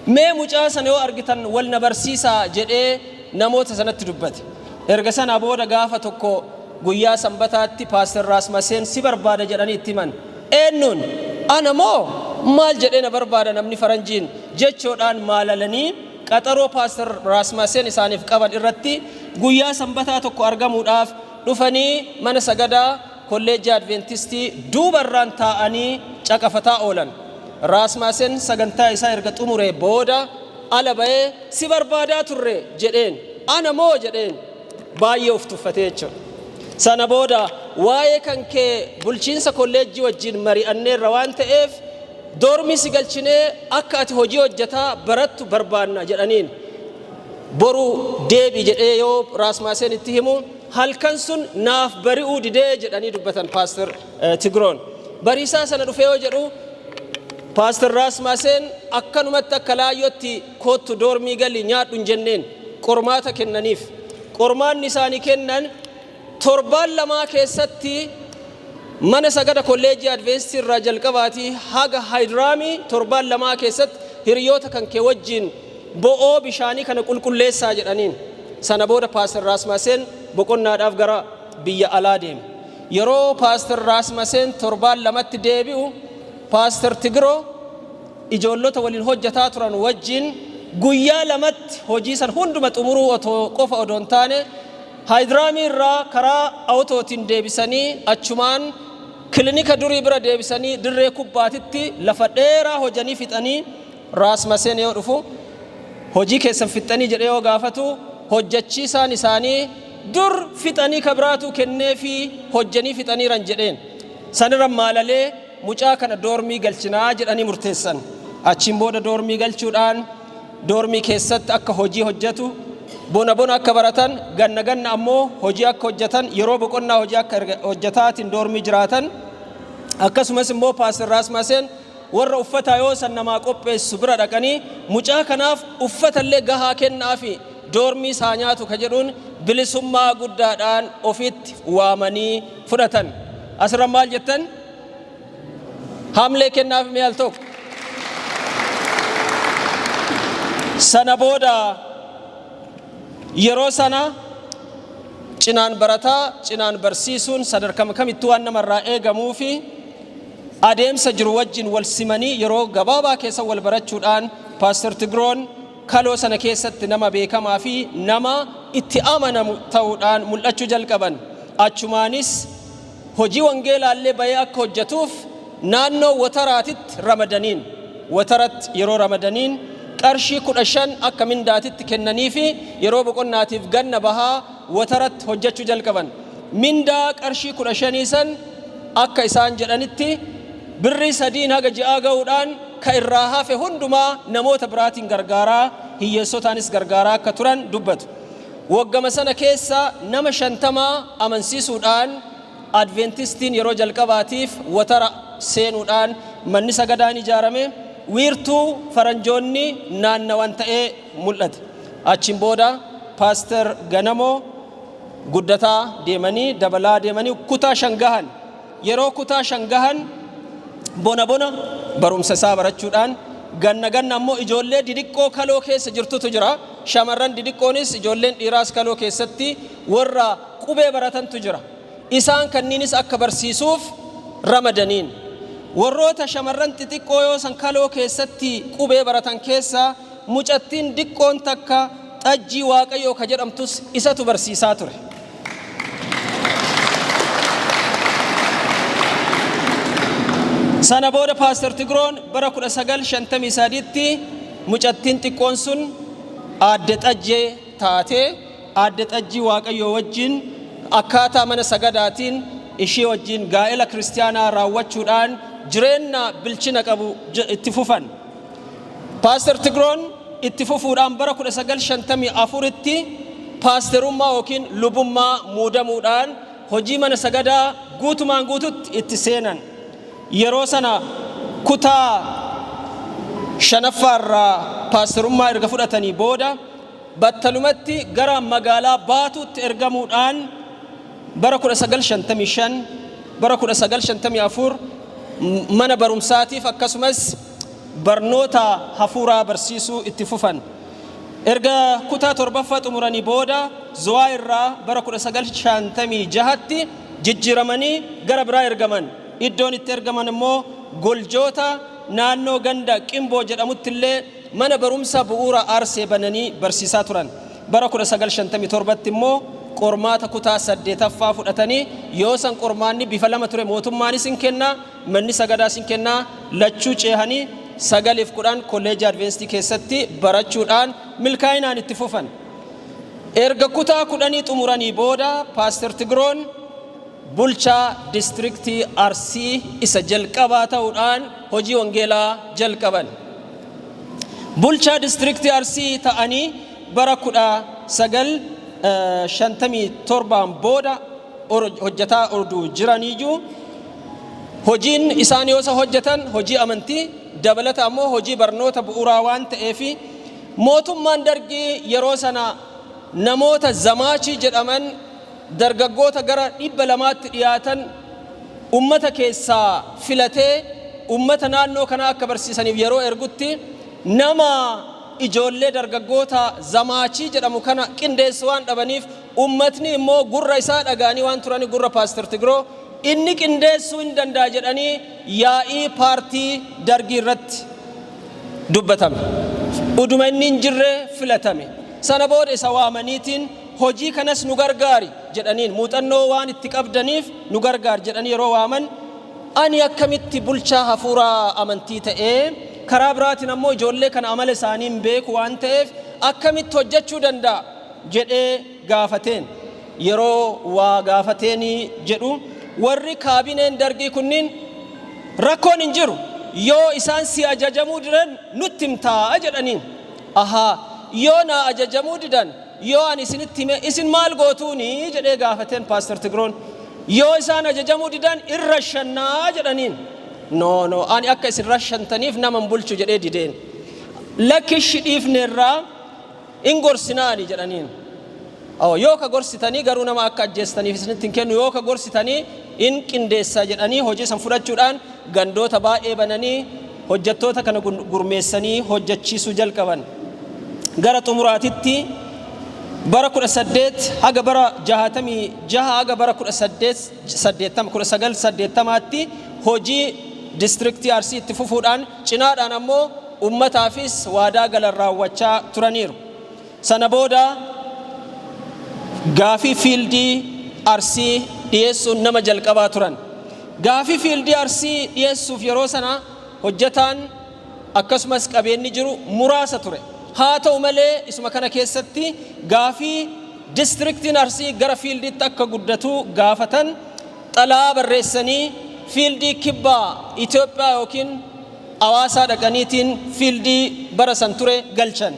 mee mucaa sana yoo argitan wal na barsiisaa jedhee namoota sanatti dubbate. Erga sana booda gaafa tokko guyyaa Sanbataatti Paaster Raasmaseen si barbaada jedhanii itti himan. Eenyuun? Ana moo? Maal jedhee na barbaada namni faranjiin jechoodhaan maalalanii, qaxaroo Paaster Raasmaseen isaaniif qaban irratti guyyaa Sanbataa tokko argamuudhaaf dhufanii mana sagadaa Kolleejjii Adventistii duubarraan taa'anii caqafataa oolan. Raasmaaseen sagantaa isaa erga xumuree booda ala ba'ee, si barbaadaa turre jedheen. Ana moo jedheen, baay'ee of tuffatee jechuudha. Sana booda waa'ee kan kee bulchiinsa kolleejjii wajjin mari'anneerra waan ta'eef, dormii si galchinee akka ati hojii hojjetaa barattu barbaanna jedhaniin. Boru deebi jedhee yoo Raasmaaseen itti himu, halkan sun naaf bari'uu didee jedhanii dubbatan Paaster Tigiroon. Bariisaa sana dhufee yoo jedhu, Paaster Raasmaaseen akkanumatti akka laayyootti koottu dormii gali nyaadhu hin jenneen, qormaata kennaniif. Qormaanni isaanii kennan torbaan 2 keessatti mana sagada Kolleejjii Adventistii irraa jalqabaatii haga Haayidiraamii torbaan 2 keessatti hiriyoota kan kee wajjin bo'oo bishaanii kana qulqulleessaa jedhaniin. Sana booda Paaster Raasmaseen boqonnaadhaaf gara biyya alaa deeme. Yeroo Paaster Raasmaseen torbaan 2tti deebi'u, Paaster Tigiroo ijoollota waliin hojjetaa turan wajjin guyyaa 2tti hojii san hunduma xumuruu otoo qofa odoo hin taane, Haayidiraamii irraa karaa awutootiin deebisanii achumaan kilinika durii bira deebisanii dirree kubbaatitti lafa dheeraa hojanii fixanii, Raasmaseen yoo dhufu hojii keessan fixxanii jedhee yoo gaafatu, hojjechiisaan isaanii dur fixanii kabiraatu kennee fi hojjanii fixaniiran jedheen. Sanirra maalalee mucaa kana dormii galchinaa jedhanii murteessan. Achiin booda dormii galchuudhaan dormii keessatti akka hojii hojjetu, bona bona akka baratan, ganna ganna ammoo hojii akka hojjetan, yeroo boqonnaa hojii akka hojjetaatiin dormii jiraatan, akkasumas immoo Paaster Raasmaseen warra uffata yoo san namaa qopheessu bira dhaqanii mucaa kanaaf uffatallee gahaa kennaa fi dormii isaa nyaatu ka jedhuun bilisummaa guddaadhaan ofitti waamanii fudhatan. Asirra maal jettan? Hamlee kennaaf mee al tokko. Sana booda yeroo sana cinaan barataa cinaan barsiisuun sadarkaa kamittuu waan namarraa eegamuu fi adeemsa jiru wajjin wal simanii yeroo gabaabaa keessa wal barachuudhaan, Paaster Tigiroon Kaloo sana keessatti nama beekamaa fi nama itti amanamu ta'uudhaan mul'achuu jalqaban. Achumaanis hojii wangeelaallee bahee akka hojjetuuf naannoo Wataraatitti ramadaniin. Wataratti yeroo ramadaniin qarshii 15 akka mindaatitti kennanii fi yeroo boqonnaatiif ganna bahaa Wataratti hojjechuu jalqaban. Mindaa qarshii 15 san akka isaan jedhanitti birrii 3n haga ji'aa ga'uudhaan ka irraa hafe hundumaa namoota biraatiin gargaaraa, hiyyeessotaanis gargaaraa akka turan dubbatu. Waggama sana keessa nama 50 amansiisuudhaan Adventistiin yeroo jalqabaatiif Watara seenuudhaan Manni sagadaan ijaarame, wiirtuu faranjoonni naannawan ta'ee mul'ate. Achiin booda Paaster Ganamoo guddataa deemanii, dabalaa deemanii kutaa 5 gahan. Yeroo kutaa 5 gahan bona bona barumsa isaa barachuudhaan, ganna ganna ammoo ijoollee didiqqoo kaloo keessa jirtutu jira. Shamarran didiqqoonis ijoolleen dhiiraas kaloo keessatti warra qubee baratantu jira. Isaan kanniinis akka barsiisuuf ramadaniin. Warroota shamarran xixiqqoo yoo san kaloo keessatti qubee baratan keessaa mucattiin diqqoon takka Xajjii Waaqayyoo ka jedhamtus isatu barsiisaa ture. Sana booda Paaster Tigroon bara 1953tti mucattiin xiqqoon sun Aadde Xajjee taatee, Aadde Xajjii Waaqayyoo wajjin akkaataa mana sagadaatiin ishii wajjin gaa'ela kiristiyaanaa raawwachuudhaan jireenna bilchina qabu itti fufan. Paaster Tigroon itti fufuudhaan bara 1954tti paasterummaa ykn lubummaa muudamuudhaan hojii mana sagadaa guutumaan guututti itti seenan. Yeroo sana kutaa 5ffaa irraa paasterummaa erga fudhatanii booda battalumatti gara magaalaa Baatuutti ergamuudhaan bara 1955, bara 1954 mana barumsaatiif akkasumas barnoota hafuuraa barsiisuu itti fufan. Erga kutaa 7ffaa xumuranii booda Zuwaay irraa bara 1956tti jijjiiramanii gara biraa ergaman. Iddoon itti ergaman immoo Goljoota naannoo ganda Qimboo jedhamutti illee mana barumsa bu'uura Arsee bananii barsiisaa turan. Bara 1957tti immoo qormaata kutaa 8ffaa fudhatanii, yoo san qormaanni bifa lama ture, mootummaanis hin kenna, manni sagadaas hin kenna, lachuu ceehanii 9 fi 10 kolleejii Adveentistii keessatti barachuudhaan milkaa'inaan itti fufan. Erga kutaa kudhanii xumuranii booda Paaster Tigroon bulchaa distriktii Arsii isa jalqabaa ta'uudhaan hojii wangeelaa jalqaban. Bulchaa distriktii Arsii ta'anii bara 1957n booda hojjetaa oduu jiraniiyyuu, hojiin isaan yoo isa hojjetan hojii amantii dabalata ammoo hojii barnoota bu'uuraa waan ta'eef, mootummaan Dargii yeroo sana namoota zamaachii jedhaman, dargaggoota gara 200tti dhiyaatan ummata keessaa filatee ummata naannoo kanaa akka barsiisaniif yeroo ergutti, nama ijoollee dargaggoota zamaachii jedhamu kana qindeessu waan dhabaniif, ummatni immoo gurra isaa dhaga'anii waan turanii, gurra Paaster Tigroo inni qindeessuu hin danda'a jedhanii yaa'ii paartii Dargii irratti dubbatame. Uduma inni hin jirre filatame. Sana booda isa waamaniitiin hojii kanas nu gargaari jedhaniin, muuxannoo waan itti qabdaniif nu gargaari jedhanii yeroo waaman, ani akkamitti bulchaa hafuuraa amantii ta'ee, karaa biraatiin ammoo ijoollee kana amala isaanii hin beeku waan ta'eef akkamitti hojjechuu danda'a jedhee gaafateen. Yeroo waa gaafateenii jedhu warri kaabineen Dargii kunniin, rakkoon hin jiru, yoo isaan si ajajamuu didan nutti himtaa jedhaniin. Ahaa, yoo naa ajajamuu didan, yoo ani isinitti hime isin maal gootuuni jedhee gaafateen Paaster Tigroon. Yoo isaan ajajamuu didan in rashannaa jedhaniin. No, no, ani akka isin rashantaniif nama hin bulchu jedhee dideen. Lakki, ishi dhiifneerraa, in gorsinaani jedhaniin. Yoo ka gorsitanii garuu nama akka ajjeestaniif isinitti hin kennu, yoo ka gorsitanii in qindeessa jedhanii hojii san fudhachuudhaan gandoota baay'ee bananii hojjettoota kana gurmeessanii hojjechiisuu jalqaban. Gara xumuraatitti bara 18 haga bara 66 haga bara 1880 1980tti hojii distriktii Arsii itti fufuudhaan cinaadhaan ammoo ummataafis waadaa galan raawwachaa turaniiru. Sana booda gaafii fiildii Arsii dhiyeessuun nama jalqabaa turan. Gaafii fiildii Arsii dhiyeessuuf yeroo sana hojjetaan akkasumas qabeenyi jiru muraasa ture. Haa ta'u malee isuma kana keessatti gaafii distriktiin Arsii gara fiildiitti akka guddatu gaafatan xalaa barreessanii fiildii kibba Itoophiyaa yookiin Awaasaa dhaqaniitiin fiildii bara san ture galchan.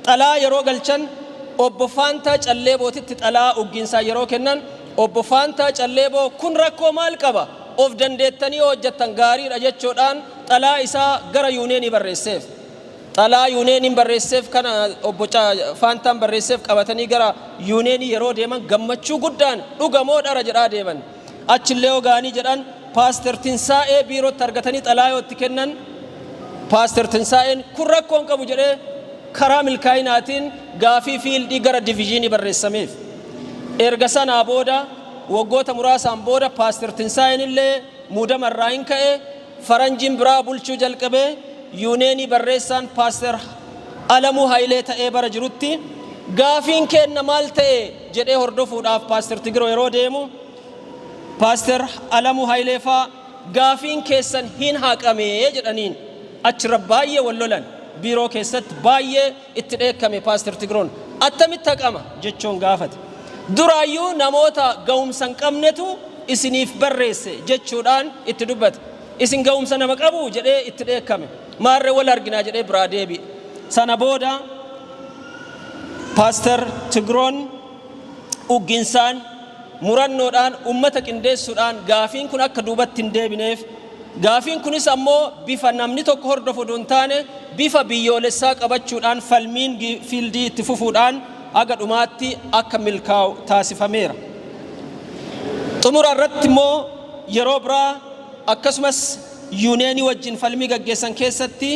Xalaa yeroo galchan Obbo Faantaa Calleebootitti xalaa uggiinsaa yeroo kennan, Obbo Faantaa Calleeboo kun rakkoo maal qaba, of dandeettanii yoo hojjettan gaariidha jechuudhaan Xalaa isaa gara yuuneenii barreesseef. Xalaa yuuneeniin barreesseef kana obbo Faantaan barreesseef qabatanii gara yuuneenii yeroo deeman gammachuu guddaan dhugamoo dhara jedhaa deeman. Achillee ogaanii jedhan Paaster Tinsaa'ee biirootti argatanii xalaa yoo itti kennan, Paaster Tinsaa'een kun rakkoon qabu jedhee karaa milkaa'inaatiin gaafii fiildii gara diviizhinii barreessameef. Erga sanaa booda, waggoota muraasaan booda, Paaster Tinsaa'een illee muudama irraa hin ka'e. Faranjiin biraa bulchuu jalqabee yuuneenii barreessaan Paaster Alamuu Hayilee ta'ee bara jirutti, gaafiin keenna maal ta'e jedhee hordofuudhaaf Paaster Tigiroo yeroo deemu, Paaster Alamuu Hayilee faa gaafiin keessan hin haqame jedhaniin. Achirra baay'ee wal lolan. Biiroo keessatti baay'ee itti dheekkame Paaster Tigiroon. Attamitti haqama jechuun gaafate. Duraayyuu namoota ga'umsa hin qabnetu isiniif barreesse jechuudhaan itti dubbate. Isin ga'umsa nama qabu jedhee itti dheekkame. Maarree wal arginaa jedhee biraa deebi'e. Sana booda Paaster Tigiroon ugginsaan, murannoodhaan, ummata qindeessuudhaan gaafiin kun akka duubatti hin deebineef, gaafiin kunis ammoo bifa namni tokko hordofu oduu hin taane bifa biyyoolessaa qabachuudhaan falmiin fiildii itti fufuudhaan haga dhumaatti akka milkaa'u taasifameera. Xumura irratti immoo yeroo biraa akkasumas yuuneenii wajjin falmii gaggeessan keessatti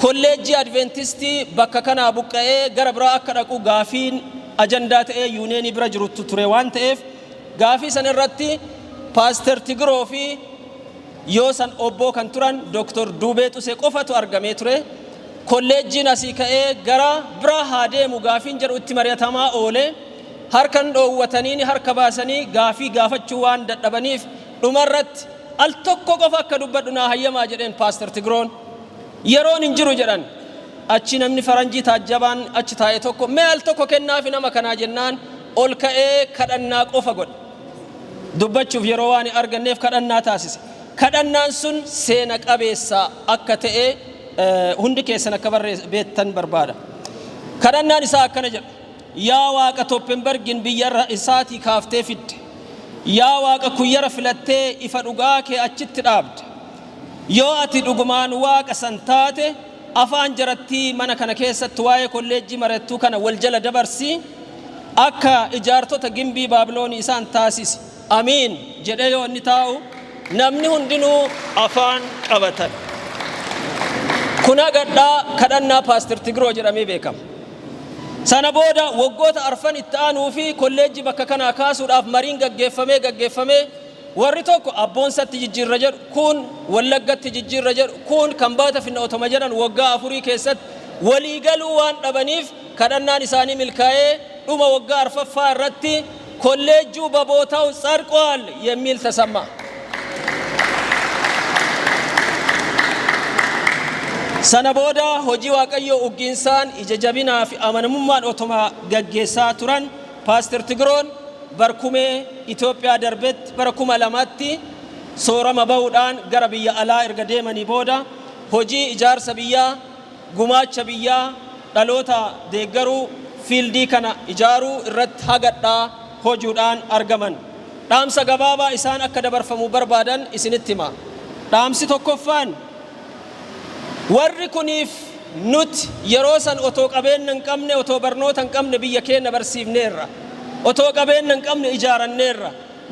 kolleejjii Adventistii bakka kanaa buqqa'ee gara biraa akka dhaqu gaafiin ajandaa ta'ee yuuneenii bira jirutu ture waan ta'eef, gaafii san irratti Paaster Tigiroo fi yoo san obboo kan turan Dr. Duubee Xusee qofatu argamee ture. Kolleejjiin asii ka'ee gara biraa haa deemu gaafiin jedhu itti mari'atamaa oole. Harkan dhoowwatanii harka baasanii gaafii gaafachuu waan dadhabaniif, dhumarratti al tokko qofa akka dubbadhu naa hayyamaa jedheen Paaster Tigiroon. Yeroon hin jiru jedhan. Achi namni faranjii taajjabaan achi taa'e tokko mee al tokko kennaafi nama kanaa jennaan ol ka'ee kadhannaa qofa godhe. Dubbachuuf yeroo waan hin arganneef kadhannaa taasise. Kadhannaan sun seena qabeessa akka ta'e hundi keessan akka beektan barbaada. Kadhannaan isaa akkana jedha. Yaa Waaqa Toppenbergin biyya isaatii kaaftee fidde. Yaa Waaqa Kuyyara filattee ifa dhugaa kee achitti dhaabde. Yoo ati dhugumaan Waaqa san taate, afaan jarattii mana kana keessatti waa'ee kolleejjii mari'attuu kana wal jala dabarsi, akka ijaartota gimbii Baabiloonii isaan taasisi. Amiin jedhee yoo inni taa'u namni hundinuu afaan qabatan. Kun hagadhaa kadhannaa Paaster Tigiroo jedhamee beekama. Sana booda waggoota arfan itti aanuu fi kolleejjii bakka kanaa kaasuudhaaf mariin gaggeeffamee gaggeeffamee, warri tokko Abboonsatti jijjiirra jedhu, kuun Wallaggatti jijjiirra jedhu, kuun Kambaata finna otoma jedhan, waggaa afurii keessatti walii galuu waan dhabaniif kadhannaan isaanii milkaa'ee dhuma waggaa arfaffaa irratti kolleejjuu በቦታው ጸድቋል የሚል ተሰማ። Sana booda hojii Waaqayyoo uggiinsaan, ija jabinaa fi amanamummaan otoma gaggeessaa turan, Paaster Tigiroon barkumee Itoophiyaa darbetti bara 2000tti soorama bahuudhaan gara biyya alaa erga deemanii booda hojii ijaarsa biyyaa, gumaacha biyyaa, dhaloota deeggaruu, fiildii kana ijaaruu irratti hagadhaa hojuudhaan argaman. Dhaamsa gabaabaa isaan akka dabarfamuu barbaadan isinitti hima. Dhaamsi tokkoffaan, warri kuniif nuti yeroo san otoo qabeenya hin qabne, otoo barnoota hin qabne biyya keenya barsiifneerra. Otoo qabeenya hin qabne ijaaranneerra.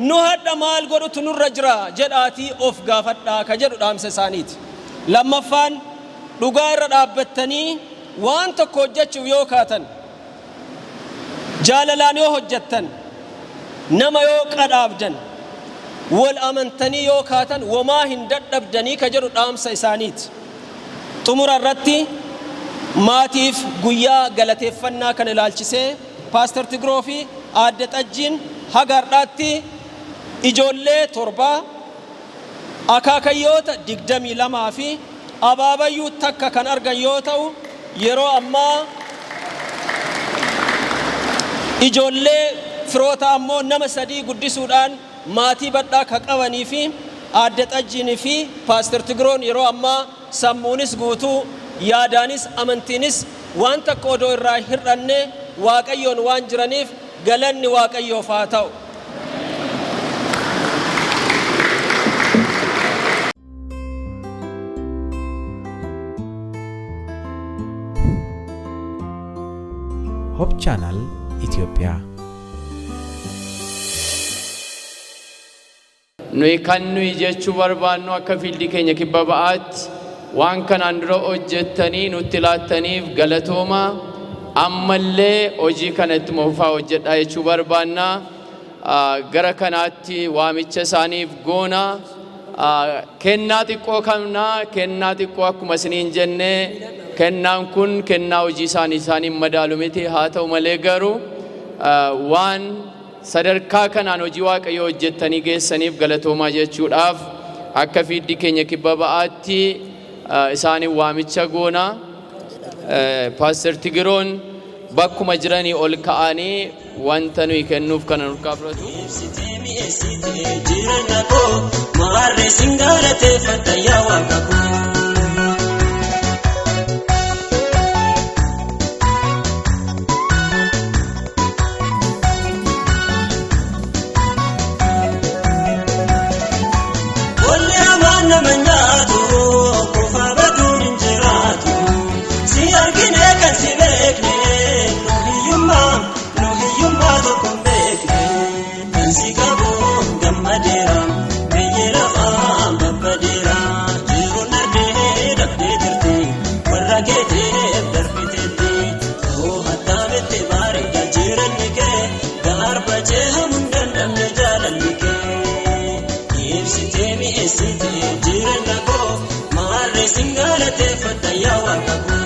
Nu hadha maal godhutu nurra jira jedhaatii of gaafadhaa ka jedhu dhaamsa isaaniiti. Lammaffaan, dhugaa irra dhaabbattanii waan tokko hojjechuuf yoo kaatan, jaalalaan yoo hojjettan, nama yoo qadhaabdan, wal amantanii yoo kaatan womaa hin dadhabdanii ka jedhu dhaamsa isaaniiti. Xumura irratti maatiif guyyaa galateeffannaa kana ilaalchisee, Paaster Tigroo fi Aadde Xajjiin haga har'aatti ijoollee torbaa, akaakayyoota 22 fi abaabayyuu takka kan argan yoo ta'u, yeroo ammaa ijoollee firoota ammoo nama sadii guddisuudhaan maatii badhaa ka qabanii fi Aadde Xajjiinii fi Paaster Tigiroon yeroo ammaa sammuunis guutuu, yaadaanis amantiinis waan takka odoo irraa hir'anne Waaqayyoon waan jiraniif galanni Waaqayyoof haa ta'u. Hope Channel Ethiopia. Nuyi kan nuyi jechuu barbaannu akka fiildii keenya kibba ba'aatti waan kanaan dura hojjettanii nutti laattaniif galatooma, ammallee hojii kana ittuma fufaa hojjedhaa jechuu barbaanna. Gara kanaatti waamicha isaaniif goona. Kennaa xiqqoo qabna, kennaa xiqqoo akkuma isiniin jenne kennaan kun kennaa hojii isaanii isaaniin madaalu miti, haa ta'u malee garuu waan sadarkaa kanaan hojii Waaqayyoo hojjettanii geessaniif galatoomaa jechuudhaaf akka fiildii keenya kibba ba'aatti isaaniin waamicha goona. Paaster Tigiroon bakkuma jiranii ol ka'anii wanta nuyi kennuuf kana nurkaa fudhatu. Ibsitee mi'eessitee jireenya koo maarree sin galateeffadha yaa waaqa koo. Walli hamaan nama nyaatu kufa baduun hin jiraatu. Si argine kan si beekne nu hiyyummaa nu hiyyummaa tokko hin beekne. Kan si qabu gammadeera biyyi lafaa babbadeera. Jiruun darbee dhabdee jirti warra keetiif darbiteetti. Oo attamitti bareeda jireenyi kee garba ceehamu hin dandamne jaalalli kee. Ibsitee mi'eessitee jireenya koo maarree sin galateeffadha yaa waaqa koo.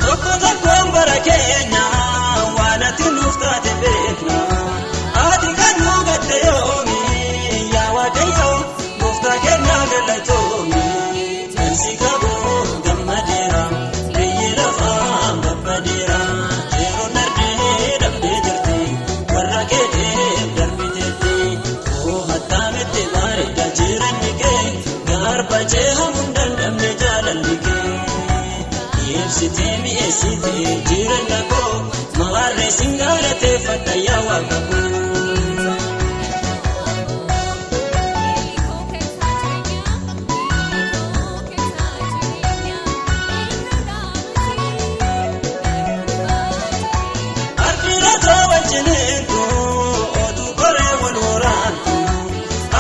Tokko tokkoon bara keenya waan ati nuuf taate beekna. Ati kan nu gadde yoomi yaa Waaqayyo gooftaa keenyaa galatoomi. Kan si qabu gammadeera biyyi lafaa babbadeera. Yeroon darbee dhabdee jirti warra keetiif darbiteetti. Oo attamitti bareeda jireenyi kee garba ceehamu hin dandamne jaalalli kee. Ibsitee mi'eessitee jireenya koo maarree sin galateeffadha yaa waaqa koo. Ardiiratoo wajjiniintu otuu koree wal waraantu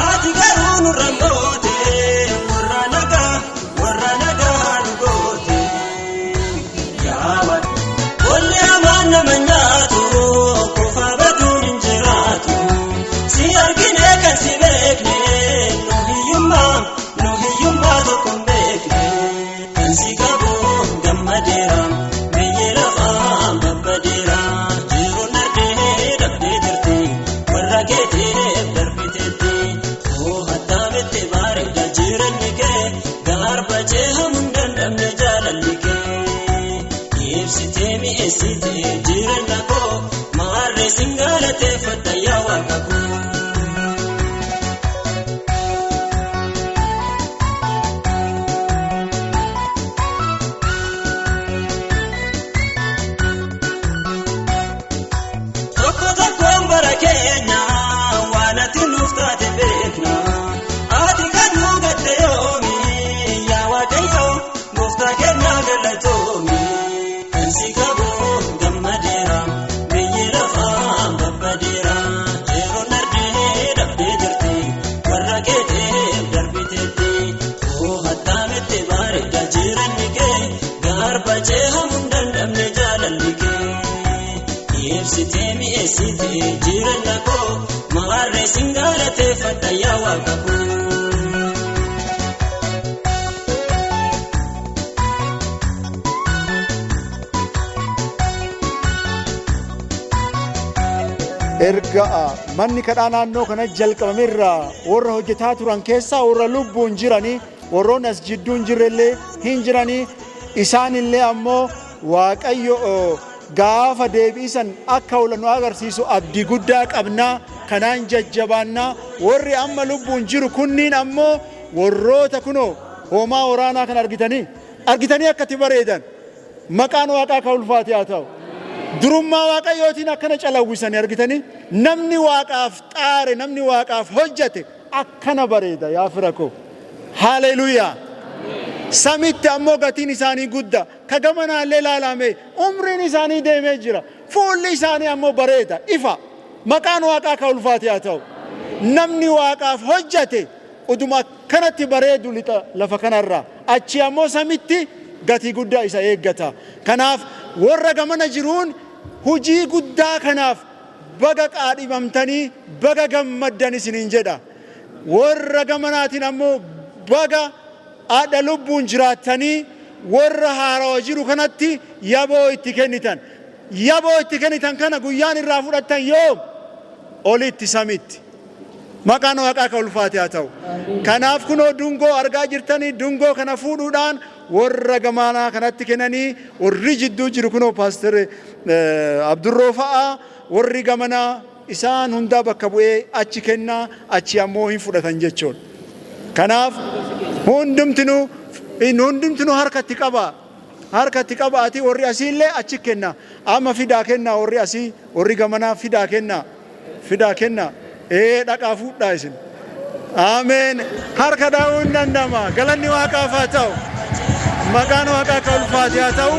ati garuu nurra moote warra nagaa warra nagaa nu goote. Yaa Walli hamaan nama nyaatu kufa baduun hin jiraatu. Si argine kan si beekne nu hiyyummaa nu hiyyummaa tokko hin beekne. Kan si qabu gammadeera biyyi lafaa babbadeera. Jiruun darbee dhabdee jirti warra keetiif darbiteetti. Oo attamitti bareeda jireenyi kee garba ceehamu hin dandamne jaalalli kee. Ibsitee mi'eessitee jireenya koo maarree sin galateeffadha yaa waaqa koo. Tokko tokkoon bara keenya waan ati nuuf taate beekna. Ati kan nu gadde yoomi yaa Waaqayyo gooftaa keenyaa galatoomi. Kan si qabu gammadeera biyyi lafaa babbadeera. Yeroon darbee dhabdee jirti warra keetiif darbiteetti. Oo attamitti bareeda jireenyi kee garba ceehamu hin dandamne jaalalli kee. Ibsitee mi'eessitee jireenya koo maarree sin galateeffadha yaa waaqa koo. Erga manni kadhaa naannoo kana jalqabameerraa warra hojjetaa turan keessaa warra lubbuun jiranii warroonni as jidduu hin jirrellee hin jiranii, isaanillee ammoo Waaqayyo gaafa deebiisan akka ola nu agarsiisu abdii guddaa qabnaa, kanaan jajjabaannaa. Warri amma lubbuun jiru kunniin ammoo warroota kunoo hoomaa waraanaa kan argitanii argitanii akkatti bareedan, maqaan Waaqaa kan ulfaate haa ta'u, durummaa Waaqayyootiin akkana calawwisanii argitanii. Namni Waaqaaf xaare, namni Waaqaaf hojjate akkana bareeda, yaa fira koo. Haleluuyaa. Samitti ammoo gatiin isaanii guddaa. Ka gamanaallee ilaalame umriin isaanii deemee jira. Fuulli isaanii ammoo bareeda, ifa. Maqaan Waaqaa ka ulfaate haa ta'u. Namni Waaqaaf hojjate uduma akkanatti bareedu lixa lafa kanarraa. Achi ammoo samitti gatii guddaa isa eeggata. Kanaaf warra gamana jiruun hujii guddaa kanaaf baga qaadhimamtanii, baga gammaddan isiniin jedha. Warra gamanaatiin ammoo baga haadha lubbuun jiraattanii warra haarawa jiru kanatti yaboo itti kennitan. Yaboo itti kennitan kana guyyaan irraa fudhattan yoom? Olitti, samitti. Maqaan Waaqaa ka ulfaate haa ta'u. Kanaaf kunoo dungoo argaa jirtanii, dungoo kana fuudhuudhaan warra gamanaa kanatti kennanii, warri jidduu jiru kunoo Paaster Abdurroo fa'aa, warri gamanaa isaan hundaa bakka bu'ee achi kennaa, achi ammoo hin fudhatan jechuudha. Kanaaf hundumtinuu harkatti qaba. Harkatti qabaati warri asiillee achi kenna. Amma fidaa kennaa, warri asii, warri gamanaa fidaa kennaa. Fidaa kennaa. Ee, dhaqaa fuudhaa isin. Ameen. Harka dha'uu hin danda'ama. Galanni Waaqaaf haa ta'u. Maqaan Waaqaa ka ulfaate haa ta'u.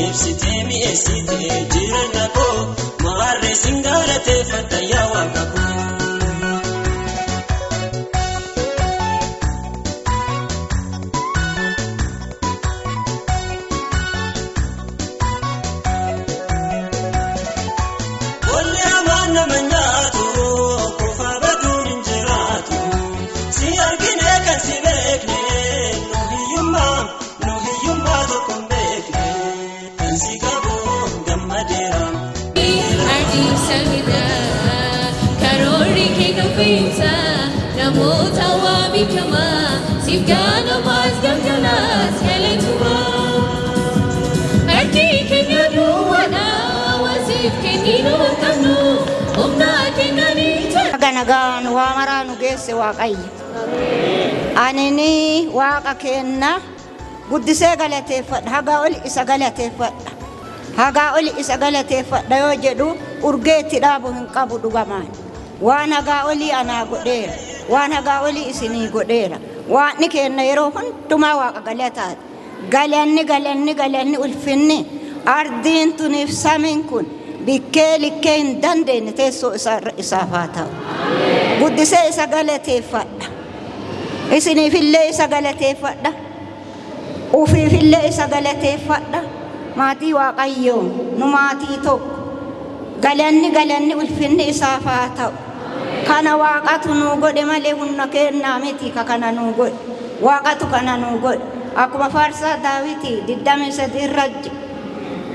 Ibsitee mi'eessitee jireenya koo, maarree sin galateeffadha, yaa Waaqa koo. Walli hamaan nama nyaatu, kufa baduun hin jiraatu. Si argine kan si beekne, nu hiyyummaa, nu hiyyummaa tokko hin beekne. Kan si qabu gammadeera. Ardii samiidhaa karoorri kee nuufisa, namoota waa beekamaa siif ganamaas galgalaas galatumaa. Harki keenya duwwaadhaa waan siif kenninu hin qabnu, humna kennanii. Naga nagaan waa maraa nu geesse Waaqayyo. Ani Waaqa kenna guddisee galateeffadha. Hagaa oli isa galateeffadha. Hagaa oli isa galateeffadha yoo jedhu urgee itti dhaabu hin qabu dhugamaan. Waan hagaa olii anaa godheera. Waan hagaa olii isinii godheera. Waaqni kenna yeroo hundumaa Waaqa galataati. Galanni, galanni, galanni, ulfinni ardiin tuniif samiin kun bikkee likkee hin dandeenye teessoo isaaf haa ta'u. Guddisee isa galateeffadha. Isiniifillee isa galateeffadha. Ufiifillee isa galateeffadha. Maatii Waaqayyoo, nu maatii tokko. Galanni, galanni, ulfinni isaaf haa ta'u. Kana Waaqatu nuu godhe malee humna kennaa miti ka kana nuu godhe. Waaqatu kana nuu godhe. Akkuma faarsaa Daawitii 23 irra,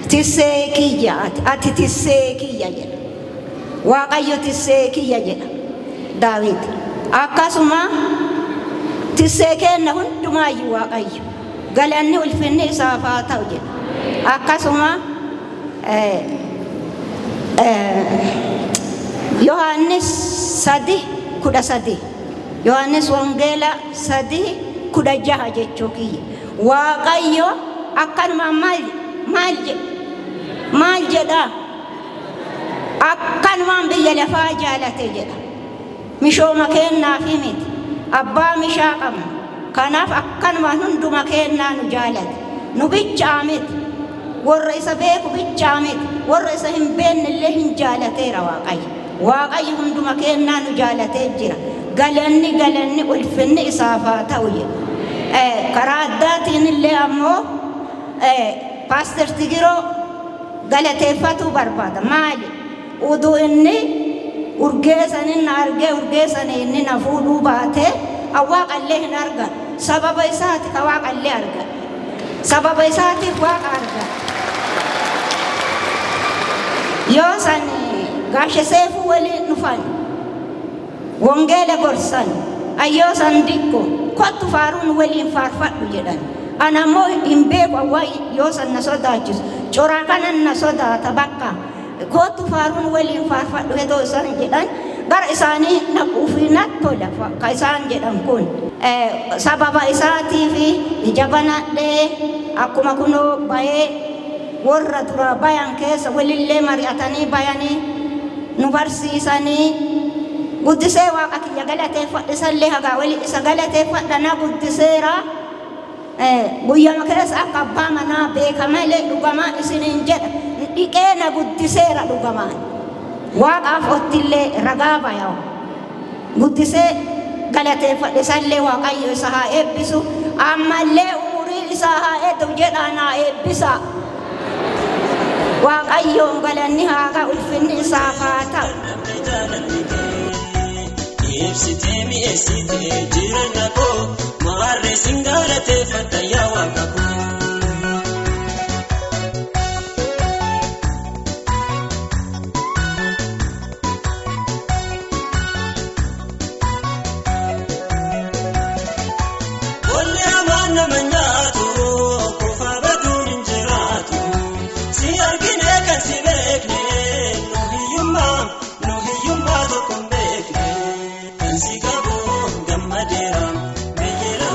"Tissee kiyya ati, ati tissee kiyya" jedha. Waaqayyo tissee kiyya jedha Daawit. Akkasuma tissee kenna hundumaayyuu Waaqayyo. Galanni ulfinni isaaf haa ta'u jedha. Akkasuma Yohaannis 3:13, Yohaannis Wangeela 3:16 jechuu kiyya. Waaqayyo akkanuma maal maal jedha, maal jedha? Akkanumaan biyya lafaa jaalate jedha. Mishooma kennaafi miti. Abbaa mishaa qabna. Kanaaf akkanumaan hunduma kennaa nu jaalate. Nu bichaa miti. Warra isa beeku bichaa miti. Warra isa hin beekne illee hin jaalateera Waaqayyo. Waaqayyo hunduma kennaa nu jaalatee jira. Galanni, galanni, ulfinni isaaf haa ta'u jedha. Karaa addaatiin illee ammoo Paaster Tigiroo galateeffatuu barbaada. Maali? Uduu inni urgee sanin na argee, urgee sanii inni na fuudhuu baatee, an Waaqallee hin argan. Sababa isaati ka Waaqallee argan. Sababa isaatiif Waaqa argan. Yoo san gaashe seefuu waliin dhufan, wangeela gorsan, ayyoo san dikko kottu faaruun waliin faarfadhu jedhan. Ana ammoo hin beeku, awwaa yoo san na sodaachisu. Coraa kanan na sodaata bakka. Kottu faaruun waliin faarfadhu hedoo isaan jedhan, gara isaanii naquufi natti tola ka isaan jedhan kun. Sababa isaatiif ija banadhee akkuma kunoo bayee warra duraa bayan keessa walillee mari'atanii bayanii. Nu barsiisanii guddisee Waaqa kiyya galateeffadha. Isallee hagaa oli isa galateeffadha, na guddiseera. Guyyama keessa akka abbaa manaa beeka malee, dhugamaa isiniin jedha, dhiqee na guddiseera. Dhugamaan Waaqaaf ottillee ragaa bayawu guddisee galateeffadhe. Isallee Waaqayyo isa haa eebbisu, ammallee umurii isaa haa eedu jedhaa naa eebbisa. Waaqayyoon galanni haa ga'u, ulfinni isaaf haa ta'u. Ibsitee mi'eessitee jireenya koo, maarree sin galateeffadha yaa Waaqa koo. Qolli hamaan nama nyaatu, kofaa baduun hin jiraatu. Si argine kan si beekne, nu hiyyummaa, nu hiyyummaa tokko hin beekne. Kan si qabu gammadeera.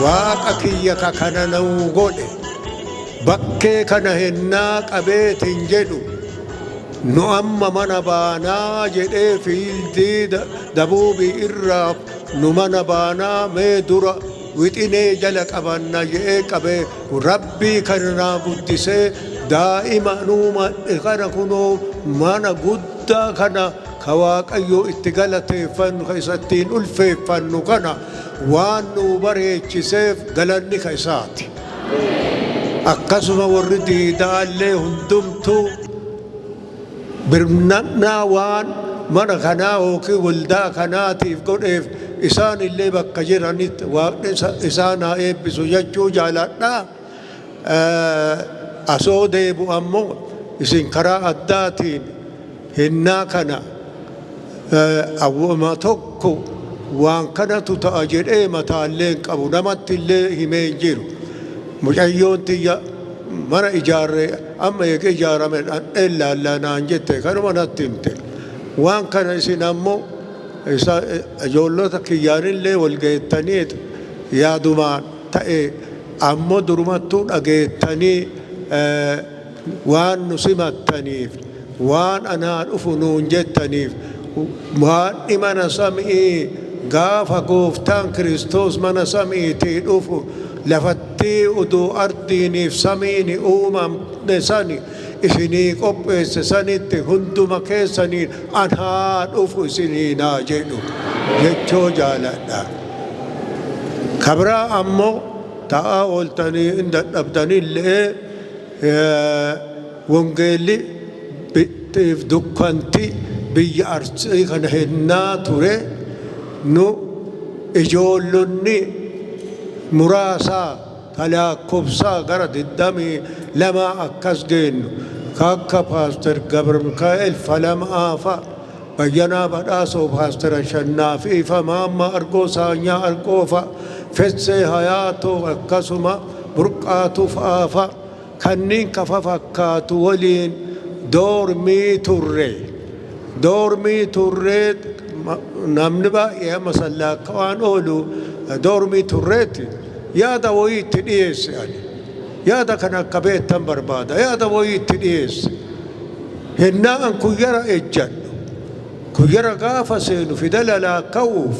Waaqa kiyya ka kana nuu godhe, bakkee kana hennaa qabeetin jedhu, nu amma mana baanaa jedhee, fiildii dabuubii irraa nu mana baanaa, mee dura wixinee jala qabanna jedhee qabee, Rabbii kana naa guddisee, daa'ima nuumadhe kana, kunoo mana guddaa kana ka Waaqayyo itti galateeffannu, ka isattiin ulfeeffannu kana waan nuu bareechiseef galanni ka isaati. Akkasuma warri diidaallee hundumtuu birmannaa waan mana kanaa yookiin waldaa kanaatiif godheef, isaan illee bakka jiranitti Waaqni isaan haa eebbisu jechuu jaaladha. Asoo deebu ammoo isin karaa addaatiin hinnaa kana awwama tokko waan kanatu ta'a jedhee mataallee hin qabu, namatti illee himee hin jiru. Mucayyoon tiyya mana ijaarree amma eega ijaarame dhandheen laallaa naan jette, kanuma natti himte. Waan kana isin ammoo isa ijoollota kiyyaanillee wal geettanii yaadumaan ta'e, ammoo durumattuu dhageettanii waan nu simattaniif, waan anaa dhufu nuun jettaniif, Waaqni mana samii gaafa gooftaan Kiristoos mana samiitii dhufu, lafattii uduu ardiiniif samiini uumamne sani isinii qopheesse sanitti hunduma keessaniin anaa dhufu isiniin haa jedhu jechoo jaaladha. Kabraa ammoo ta'aa ooltanii hin dadhabdanillee, wangeelli bittiif dukkanti biyya Arsii kana hennaa ture, nu ijoollonni muraasaa ka lakkoofsaa gara 22 akkas geennu, ka akka Paaster Gabra Mikaa'el Falamaa fa'a, Bayyanaa Badhaasoo, Paaster Ashannaa fi Maamma Argoo, Saanyaa Argoo fa'a, Fessee Hayaatoo, akkasuma Burqaatuu fa'aa fa'a, kanneen kafa fakkaatu waliin doormii turre. Doormii turree, namni baay'ee amma sallaakka waan oolu, doormii turreetti yaada wayii itti dhiyeesse ani. Yaada kana akka beektan barbaada. Yaada wayii itti dhiyeesse. Hennaa an kuyyara ejjadhu, kuyyara gaafa seenu fidala laakka'uuf,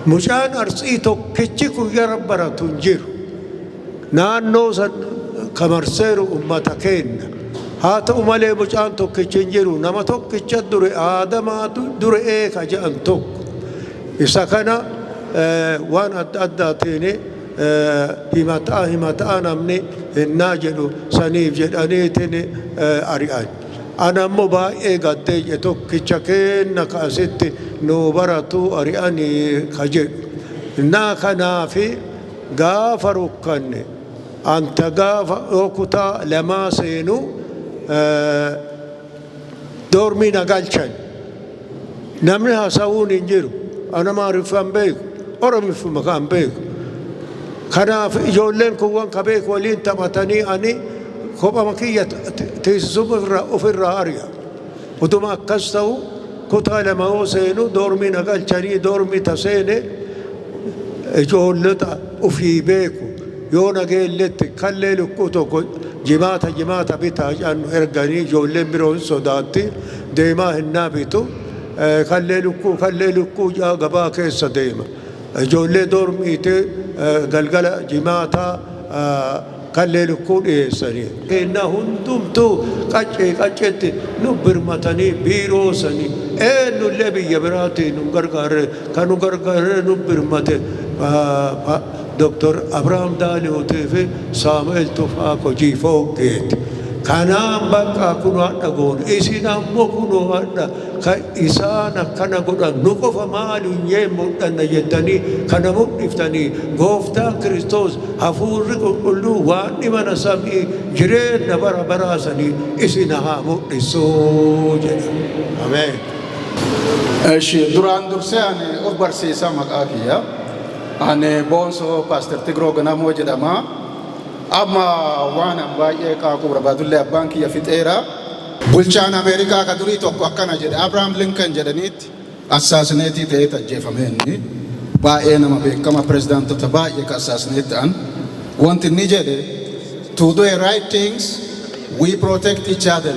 mucaan Arsii tokkichi kuyyara baratu hin jiru. Naannoo san kamarseeru ummata keenna. Haa ta'u malee mucaan tokkichi hin jiru. Nama tokkicha dure, aadamaa dure eeka jedhan tokko. Isa kana waan adda addaatiin himataa himataa namni hinnaa jedhu saniif jedhaniitiin ari'an. Ana ammoo baay'ee gaddee jedhe, tokkicha keenna ka asitti nuu baratu ari'anii ka jedhu. Naa kanaafi gaafa rukkanne anta gaafa yoo kutaa lamaa seenu doormii na galchan. Namni haasa'uun hin jiru. Ana Maariffaan beeku, Oromiffuma kan beeku. Kanaaf ijoolleen kuwwan ka beeku waliin taphatanii, ani kophama kiyya teessisuma ofirraa ari'a. Utuma akkas ta'u, kutaa lama yoo seenu doormii na galchanii, doormii ta seene ijoollota ofii beeku yoo nageelletti kallee lukkuu tokko jimaata jimaata bitaa jedhan erganii, ijoolleen biroo hin sodaatti. Deemaa hinnaa bitu kallee lukkuu kallee lukkuu gabaa keessa deema. Ijoollee dormiite galgala jimaataa kallee lukkuu dhiyeessanii. Kennaa hundumtuu qaccee qacceetti nu birmatanii biiroo sanii eenyullee biyya biraatiin nu gargaarre kan nu gargaarre nu birmate Dr. Abrahaam Daaliyootee fi Saamu'eel Tufaa Kojii Fooggeeti. Kanaan bakka kunoo hadha goonu isin ammoo kunoo hadha kan isaan akkana godhan nu qofa maali hunyee mul'anna jettanii kana mul'iftanii gooftaan Kiristoos hafuurri qulqulluu waan mana samii jireenya bara baraasanii isin haa mul'isuu jedha. Ameen. እሺ duraan dursee ani of barsiisa. Maqaa kiyya ani Boonsoo Paaster Tigroo Ganamoo jedhama. Amma waan an baay'ee qaaquu barbaadullee abbaan kiyya fixeera. Bulchaan Ameerikaa ka durii tokko akkana jedhe, Abrahaam Lincoln jedhaniitti, assassinate ta'ee ajjeefame. Inni baay'ee nama beekama, pirezidaantota baay'ee ka assassinate ta'an. Wanti inni jedhe, "To do the right things, we protect each other."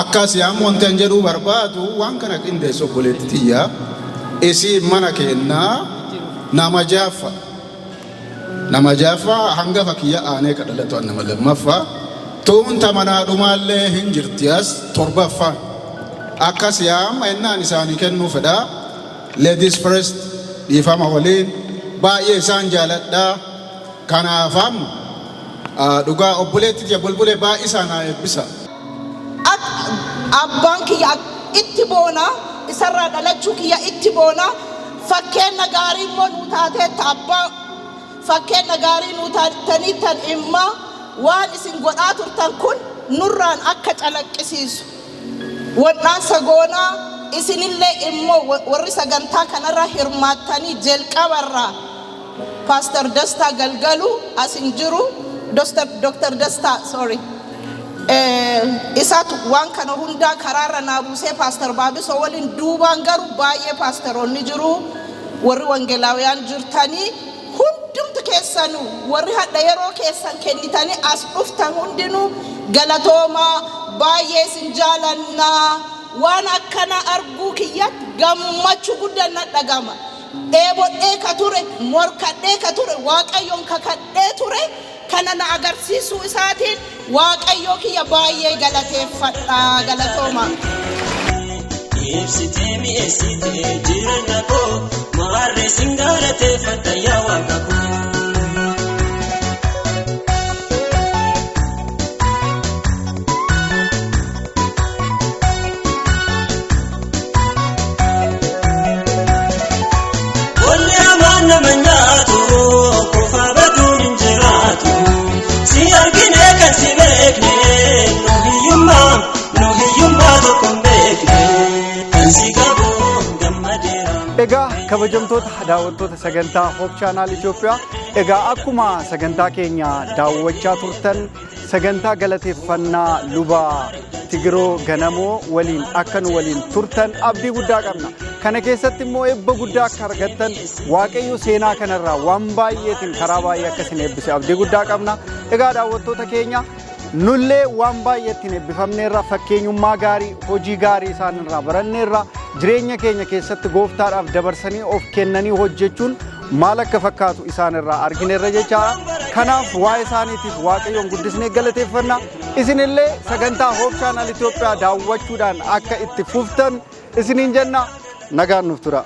Akkas yaam wanti an jedhuu barbaadu, waan kana qindeessu obboleetti tiyyaa isii mana keennaa nama jaffa, nama jaffa, hangafa kiyya aanee ka dhalatu nama lammaffaa, tuunta manaa dhumaallee hin jirti as torbaffaan. Akkas yaam ennaan isaanii kennuu fedhaa. Ladies first, dhiifama waliin, baay'ee isaan jaaladhaa. Kanaafam dhugaa obboleetti tiyya Bulbulee baay'ee isaan haa eebbisa. Abbaan kiyya itti boona, isarraa dhalachuu kiyya itti boona. Fakkeenya gaarii immoo nuu taateetta. Abbaa, fakkeenya gaarii nuu taatanii tan imma waan isin godhaa turtan kun nurraan akka calaqqisiisu waldhaansa goonaa. Isinillee immoo warri sagantaa kanarra hirmaattanii, jalqabarraa Pastor Dastaa Galgalu as hin jiru, Dr. Dastaa, sorry. Isaatu waan kana hundaa karaarra naa buusee, Pastor Baabisoo waliin. Duubaan garuu baay'ee paasteroonni jiru, warri wangeelaawiyaan jirtanii, hundumtu keessanuu, warri hadha yeroo keessan kennitanii as dhuftan hundinuu galatoomaa. Baay'ee isin jaalannaa. Waan akkana arguu kiyyatti gammachuu guddaan na dhagama. Dheebodhee ka ture, morkadhee ka ture, Waaqayyoon kakadhee ture kana na agarsiisuu isaatiin Waaqayyoo kiyya baay'ee galateeffadha. Galatooma. Ibsitee mi'eessitee jireenya koo, maarree sin galateeffadha yaa Waaqa koo. Qolli hamaan nama nyaatu, kufa baduun hin jiraatu. Si argine kan si beekne, nu hiyyummaa, nu hiyyummaa tokko hin beekne. Kan si qabu gammadeera. Egaa kabajamtoota daawwattoota sagantaa Hope Channel Itoophiyaa, egaa akkuma sagantaa keenya daawwachaa turtan, sagantaa galateeffannaa luba Tigiroo Ganamoo waliin akka nu waliin turtan abdii guddaa qabna. Kana keessatti immoo eebba guddaa akka argattan, Waaqayyo seenaa kanarraa waan baay'eetiin karaa baay'ee akka isin eebbise abdii guddaa qabna. Egaa daawwattoota keenya, nullee waan baay'eetti eebbifamneerra. Fakkeenyummaa gaarii, hojii gaarii isaan irraa baranneerra. Jireenya keenya keessatti gooftaadhaaf dabarsanii of kennanii hojjechuun maal akka fakkaatu isaan irraa argineerra jechaadha. Kanaaf waa'ee isaaniitiif Waaqayyoon guddisnee galateeffanna. Isinillee sagantaa Hope Channel Itoophiyaa daawwachuudhaan akka itti fuftan isiniin jenna. Nagaan nuuf tura.